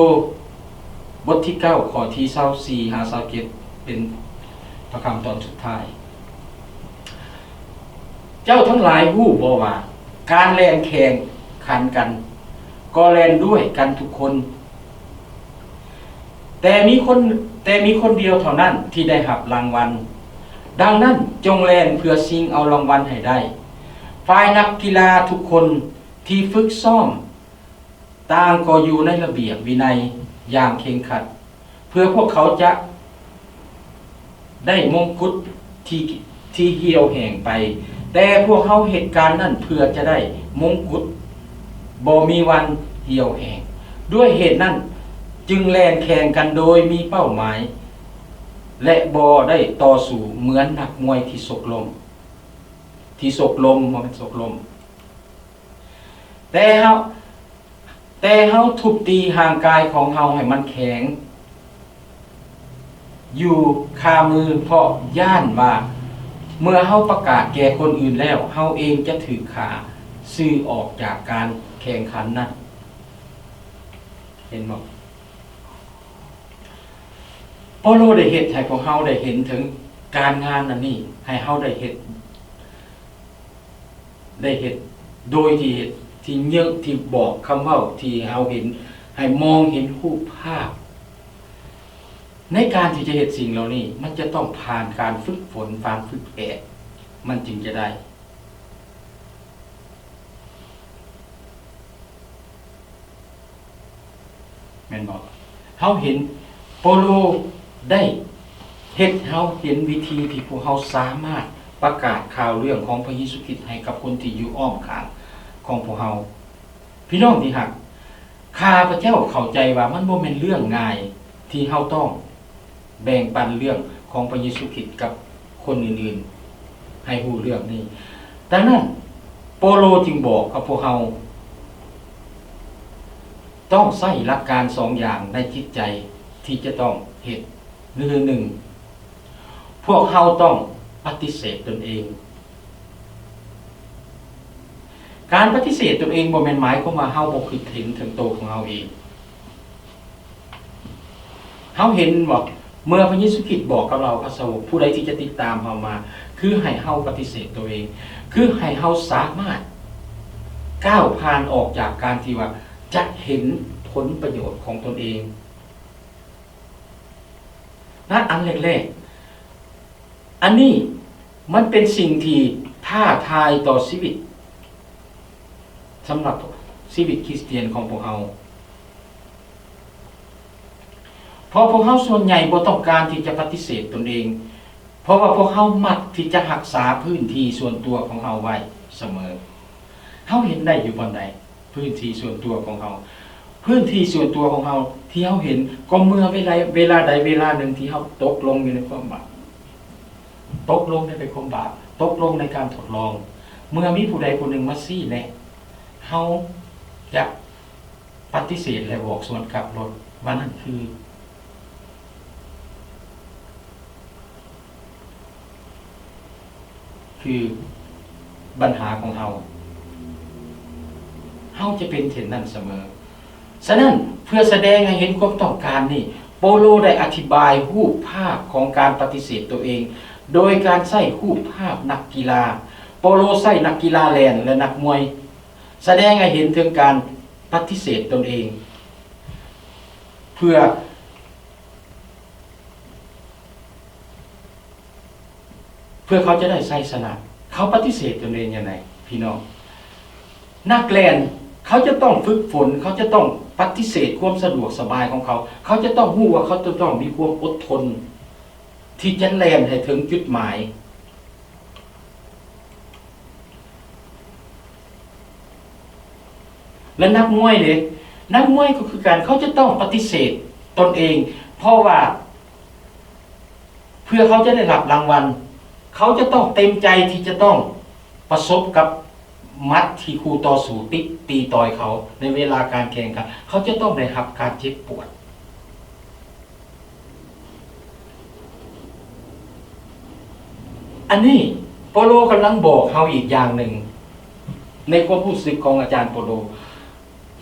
ບົດທີເກົ້າ ຂໍ້ທີຊາວສີ່ຫາຊາວເຈັດ ເປັນພະຄຳຕອນສຸດທ້າຍ. ເຈົ້າທັງຫຼາຍຮູ້ບໍ່ວ່າ ການແລ່ນແຂ່ງຂັນກັນ ກໍແລ່ນດ້ວຍກັນທຸກຄົນ, ແຕ່ມີຄົນ, ແຕ່ມີຄົນດຽວເທົ່ານັ້ນທີ່ໄດ້ຮັບລາງວັນ. ດັ່ງນັ້ນ, ຈົ່ງແລ່ນເພື່ອຊິງເອົາລາງວັນໃຫ້ໄດ້. ຝ່າຍນັກກິລາທຸກຄົນທີ່ຝຶກຊ້ອມ ຕ່າງກໍຢູ່ໃນລະບຽບວິໄນຢ່າງເຄັ່ງຄັດ, ເພື່ອພວກເຂົາຈະໄດ້ມົງກຸດທີ່, ທີ່ຫ່ຽວແຫ້ງໄປ, ແຕ່ພວກເຮົາເຮັດການນັ້ນເພື່ອຈະໄດ້ມົງກຸດບໍ່ມີວັນຫ່ຽວແຫ້ງ. ດ້ວຍເຫດນັ້ນຈຶ່ງແລ່ນແຂ່ງກັນໂດຍມີເປົ້າໝາຍ ແລະ ບໍ່ໄດ້ຕໍ່ສູ້ເໝືອນນັກມວຍທີ່ສົກລົມ, ທີ່ສົກລົມ, ບໍ່ແມ່ນສົກລົມ. ແຕ່ເຮົາ, ແຕ່ເຮົາທຸບຕີຮ່າງກາຍຂອງເຮົາໃຫ້ມັນແຂງຢູ່ຄາມື, ເພາະຢ້ານວ່າເມື່ອເຮົາປະກາດແກ່ຄົນອື່ນແລ້ວ, ເຮົາເອງຈະຖືກຂ້າຊື່ອອກຈາກການແຂ່ງຂັນນັ້ນ. ເຫັນບໍ່? ເປາໂລໄດ້ເຮັດໃຫ້ພວກເຮົາໄດ້ເຫັນເຖິງ ການງານອັນນີ້ໃຫ້ເຮົາໄດ້ເຮັດ ໄດ້ເຮັດໂດຍທີ່ເຮັດ ທີ່ເຍາະ ທີ່ບອກຄຳເວົ້າທີ່ເຮົາເຫັນ ໃຫ້ມອງເຫັນຮູບພາບ. ໃນການທີ່ຈະເຮັດສິ່ງເຫຼົ່ານີ້ ມັນຈະຕ້ອງຜ່ານການຝຶກຝົນ, ການຝຶກແອບ ມັນຈຶ່ງຈະໄດ້ ແມ່ນບໍ່? ເຮົາເຫັນໂປໂລໄດ້ເຮັດໃຫ້ເຮົາເຫັນວິທີທີ່ພວກເຮົາສາມາດປະກາດຂ່າວເລື່ອງຂອງພະເຢຊູຄຣິດໃຫ້ກັບຄົນທີ່ຢູ່ອ້ອມຂ້າງຂອງພວກເຮົາ. ພີ່ນ້ອງທີ່ຮັກ, ຂ້າພະເຈົ້າເຂົ້າໃຈວ່າມັນບໍ່ແມ່ນເລື່ອງງ່າຍທີ່ເຮົາຕ້ອງ ແບ່ງປັນເລື່ອງຂອງພະເຢຊູຄຣິດກັບຄົນອື່ນໆໃຫ້ຮູ້ເລື່ອງນີ້. ດັ່ງນັ້ນ, ເປໂຕຣຈຶ່ງບອກກັບພວກເຮົາ ຕ້ອງໃຊ້ຫຼັກການສອງຢ່າງໃນຈິດໃຈທີ່ຈະຕ້ອງເຮັດ. ຄື ໜຶ່ງ, ພວກເຮົາຕ້ອງປະຕິເສດຕົນເອງ. ການປະຕິເສດຕົນເອງບໍ່ແມ່ນໝາຍຄວາມວ່າເຮົາບໍ່ຄິດເຫັນເຖິງໂຕຂອງເຮົາເອງ. ເຮົາເຫັນບໍ່? ເມື່ອພະເຢຊູຄຣິດບອກກັບເຫຼົ່າພະສາວົກ ຜູ້ໃດທີ່ຈະຕິດຕາມເຮົາມາ, ຄືໃຫ້ເຮົາປະຕິເສດຕົວເອງ, ຄືໃຫ້ເຮົາສາມາດກ້າວຜ່ານອອກຈາກການທີ່ວ່າຈະເຫັນຜົນປະໂຫຍດຂອງຕົນເອງ. ນະ ອັນແລກໆ ອັນນີ້ມັນເປັນສິ່ງທີ່ທ້າທາຍຕໍ່ຊີວິດ ສຳລັບຊີວິດຄຣິສຕຽນຂອງພວກເຮົາ. ເພາະພວກເຮົາສ່ວນໃຫຍ່ບໍ່ຕ້ອງການທີ່ຈະປະຕິເສດຕົນເອງ, ເພາະວ່າພວກເຮົາມັກທີ່ຈະຮັກສາພື້ນທີ່ສ່ວນຕົວຂອງເຮົາໄວ້ສະເໝີ. ເຮົາເຫັນໄດ້ຢູ່ບ່ອນໃດ? ພື້ນທີ່ສ່ວນຕົວຂອງເຮົາ, ພື້ນທີ່ສ່ວນຕົວຂອງເຮົາທີ່ເຮົາເຫັນ ກໍເມື່ອເວລາ ເວລາໃດເວລາໜຶ່ງທີ່ເຮົາຕົກລົງຢູ່ໃນຄວາມບາບ, ຕົກລົງໃນ ໃນຄວາມບາບ, ຕົກລົງໃນການທົດລອງ, ເມື່ອມີຜູ້ໃດຜູ້ໜຶ່ງມາຊີ້ແນະ, ເຮົາຈະປະຕິເສດ ແລະ ບອກສວນກັບໂລດວ່ານັ້ນຄື ຄືບັນຫາຂອງເຮົາ. ເຮົາຈະເປັນເຊັ່ນນັ້ນສະເໝີ. ສະນັ້ນ, ເພື່ອສະແດງໃຫ້ເຫັນຄວາມຕ້ອງການນີ້, ເປາໂລໄດ້ອະທິບາຍຮູບພາບຂອງການປະຕິເສດຕົວເອງ ໂດຍການໃຊ້ຮູບພາບນັກກິລາ. ເປາໂລໃຊ້ນັກກິລາແລ່ນ ແລະ ນັກມວຍ ສະແດງໃຫ້ເຫັນເຖິງການປະຕິເສດຕົນເອງ ເພື່ອ ເພື່ອເຂົາຈະໄດ້ໄຊຊະນະ. ເຂົາປະຕິເສດຕົນເອງຈັ່ງໃດ ພີ່ນ້ອງ? ນັກແລ່ນເຂົາຈະຕ້ອງຝຶກຝົນ, ເຂົາຈະຕ້ອງປະຕິເສດຄວາມສະດວກສະບາຍຂອງເຂົາ, ເຂົາຈະຕ້ອງຮູ້ວ່າເຂົາຈະຕ້ອງມີຄວາມອົດທົນທີ່ຈະແລ່ນໃຫ້ເຖິງຈຸດໝາຍ. ແລະ ນັກມວຍເດ? ນັກມວຍກໍຄືກັນ, ເຂົາຈະຕ້ອງປະຕິເສດຕົນເອງ, ເພາະວ່າເພື່ອເຂົາຈະໄດ້ຮັບລາງວັນ, ເຂົາຈະຕ້ອງເຕັມໃຈທີ່ຈະຕ້ອງປະສົບກັບໝັດທີ່ຄູ່ຕໍ່ສູ້ຕິດຕີຕ່ອຍເຂົາໃນເວລາການແຂ່ງຂັນ, ເຂົາຈະຕ້ອງໄດ້ຮັບການເຈັບປວດ. ອັນນີ້ເປາໂລກຳລັງບອກເຮົາອີກຢ່າງໜຶ່ງ ໃນຄວາມຮູ້ສຶກຂອງອາຈານເປາໂລ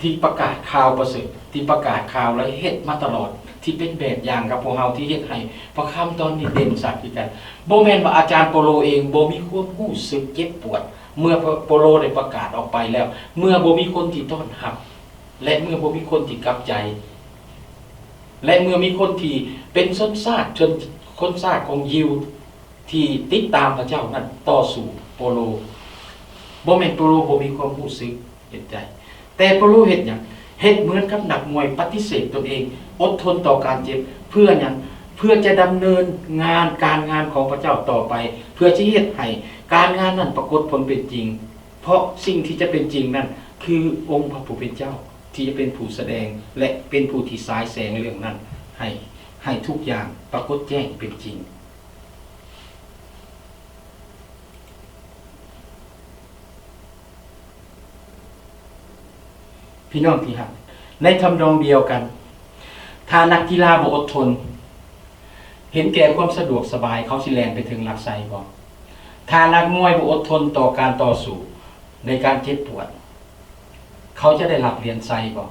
ທີ່ປະກາດຂ່າວປະເສີດ, ທີ່ປະກາດຂ່າວ ແລະ ເຮັດມາຕະຫຼອດ, ທີ່ເປັນແບບຢ່າງກັບພວກເຮົາ, ທີ່ເຮັດໃຫ້ພະຄຳຕອນນີ້ເດັ່ນຊັດຄືກັນ. ບໍ່ແມ່ນວ່າອາຈານເປາໂລເອງບໍ່ມີຄວາມຮູ້ສຶກເຈັບປວດ ເມື່ອເປາໂລໄດ້ປະກາດອອກໄປແລ້ວ, ເມື່ອບໍ່ມີຄົນທີ່ຕ້ອນຮັບ ແລະ ເມື່ອບໍ່ມີຄົນທີ່ກັບໃຈ ແລະ ເມື່ອມີຄົນທີ່ເປັນຊົນຊາດ ຊົນ ຄົນຊາດຂອງຢິວທີ່ຕິດຕາມພະເຈົ້ານັ້ນຕໍ່ສູ້ເປາໂລ, ບໍ່ແມ່ນເປາໂລບໍ່ມີຄວາມຮູ້ສຶກເຫັນໃຈ, ແຕ່ເປາໂລເຮັດຫຍັງ? ເຮັດເໝືອນກັບນັກມວຍ, ປະຕິເສດຕົນເອງ, ອົດທົນຕໍ່ການເຈັບ. ເພື່ອຫຍັງ? ເພື່ອຈະດຳເນີນງານ ການງານຂອງພະເຈົ້າຕໍ່ໄປ, ເພື່ອຈະເຮັດໃຫ້ການງານນັ້ນປາກົດຜົນເປັນຈິງ. ເພາະສິ່ງທີ່ຈະເປັນຈິງນັ້ນ ຄືອົງພະຜູ້ເປັນເຈົ້າ ທີ່ຈະເປັນຜູ້ສະແດງ ແລະ ເປັນຜູ້ທີ່ສາຍແສງເລື່ອງນັ້ນ ໃຫ້ ໃຫ້ທຸກຢ່າງປາກົດແຈ້ງເປັນຈິງ. ພີ່ນ້ອງທີ່ຮັກ, ໃນທຳນອງດຽວກັນ, ຖ້ານັກກິລາບໍ່ອົດທົນ, ເຫັນແກ່ຄວາມສະດວກສະບາຍ, ເຂົາຊິແລ່ນໄປເຖິງຫຼັກໄຊບໍ່? ຖ້ານັກມວຍບໍ່ອົດທົນຕໍ່ການຕໍ່ສູ້ໃນການເຈັບປວດ, ເຂົາຈະໄດ້ຮັບຫຼຽນໄຊບໍ່?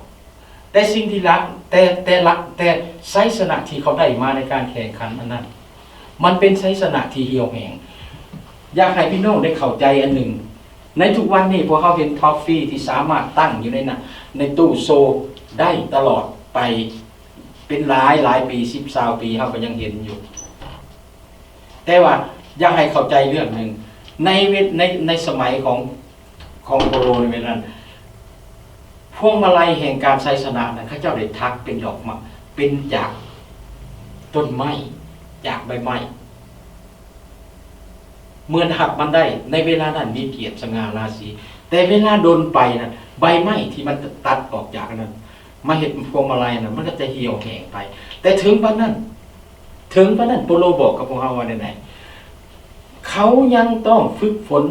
ແຕ່ສິ່ງທີ່ລັກ, ແຕ່, ແຕ່ລັກ, ແຕ່ໄຊຊະນະທີ່ເຂົາໄດ້ມາໃນການແຂ່ງຂັນອັນນັ້ນ, ມັນເປັນໄຊຊະນະທີ່ຫ່ຽວແຮງ. ຢາກໃຫ້ພີ່ນ້ອງໄດ້ເຂົ້າໃຈອັນໜຶ່ງ, ໃນທຸກວັນນີ້ພວກເຮົາເຫັນທອບຟີທີ່ສາມາດຕັ້ງຢູ່ໃນນະ ໃນຕູ້ໂຊได้ตลอดไป เป็นหลายหลายปี สิบ ซาวปี เฮาก็ยังเห็นอยู่. แต่ว่าอยากให้เข้าใจเรื่องหนึ่ง ในเว- ใน- ในสมัยของ- ของโปโลในเวลานั้น พวงมาลัยแห่งการไชยชนะนั้น เขาเจ้าได้ถักเป็นดอกไม้ เป็นจากต้นไม้ จากใบไม้ เหมือนหักมันได้ ในเวลานั้นมีเกียรติสง่าราศี แต่เวลาโดนไปนั้น ใบไม้ที่มันตัดออกจากอันนั้น มาเฮ็ดพวงมาลัยนั้น มันก็จะเหี่ยวแห้งไป แต่ถึงปานนั้น ถึงปานนั้น เปาโลบอกกับพวกเราว่าแนวใด? เขายังต้องฝึกฝน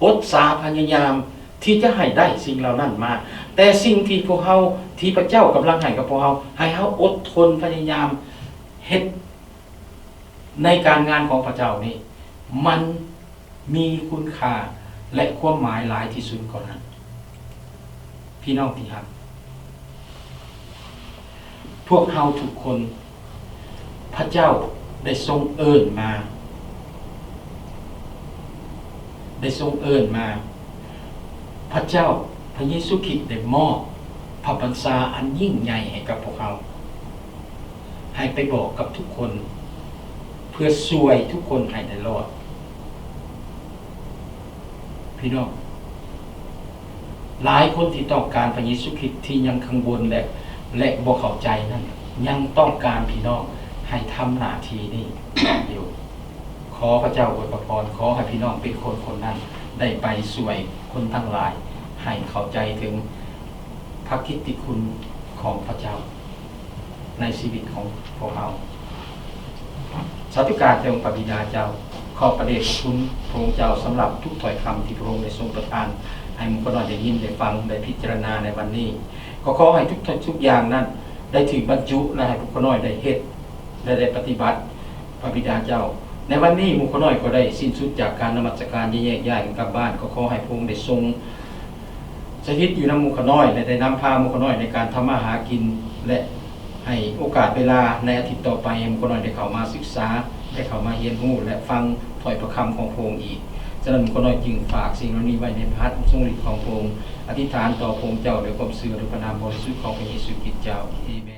อดสาพยายามที่จะให้ได้สิ่งเหล่านั้นมา แต่สิ่งที่พวกเรา ที่พระเจ้ากำลังให้กับพวกเรา ให้เราอดทนพยายามเฮ็ด ในการงานของพระเจ้านี้ มันมีคุณค่าและความหมายหลายที่สุดกว่านั้น พี่น้องที่รัก พวกเราทุกคน พระเจ้าได้ทรงเอิ้นมา ได้ทรงเอิ้นมา พระเจ้า พระเยซูคริสต์ได้มอบพระบัญชาอันยิ่งใหญ่ให้กับพวกเรา ให้ไปบอกกับทุกคน เพื่อช่วยทุกคนให้ได้รอด พี่น้อง หลายคนที่ต้องการพระเยซูคริสต์ที่ยังกังวลและ และบ่เข้าใจนั้น ยังต้องการพี่น้องให้ทำหน้าที่นี้อยู่ ขอพระเจ้าอวยพร ขอให้พี่น้องเป็นคนคนนั้น ได้ไปช่วยคนทั้งหลายให้เข้าใจถึงพระกิตติคุณของพระเจ้าในชีวิตของพวกเรา สาธุการแด่องค์พระบิดาเจ้า ขอบพระเดชพระคุณพระองค์เจ้าสำหรับทุกถ้อยคำที่พระองค์ได้ทรงประทานให้หมู่ข้าน้อยได้ยิน ได้ฟัง ได้พิจารณาในวันนี้ ก็ขอให้ทุกท่านทุกอย่างนั้นได้ถูกบรรจุ และให้พวกข้าน้อยได้เฮ็ด และได้ปฏิบัติ พระบิดาเจ้า ในวันนี้หมู่ข้าน้อยก็ได้สิ้นสุดจากการนมัสการ จะแยกย้ายกันกลับบ้าน ก็ขอให้พระองค์ได้ทรงสถิตอยู่นำหมู่ข้าน้อย และได้นำพาหมู่ข้าน้อยในการทำมาหากิน และให้โอกาสเวลาในอาทิตย์ต่อไป ให้หมู่ข้าน้อยได้เข้ามาศึกษา ได้เข้ามาเรียนรู้ และฟังถ้อยพระคำของพระองค์อีก ฉะนั้นหมู่ข้าน้อยจึงฝากสิ่งเหล่านี้ไว้ในพระหัตถ์ทรงฤทธิ์ของพระองค์ อธิษฐานต่อพระองค์เจ้าด้วยความเชื่อในพระนามบริสุทธิ์ของพระเยซูคริสต์เจ้า เอเมน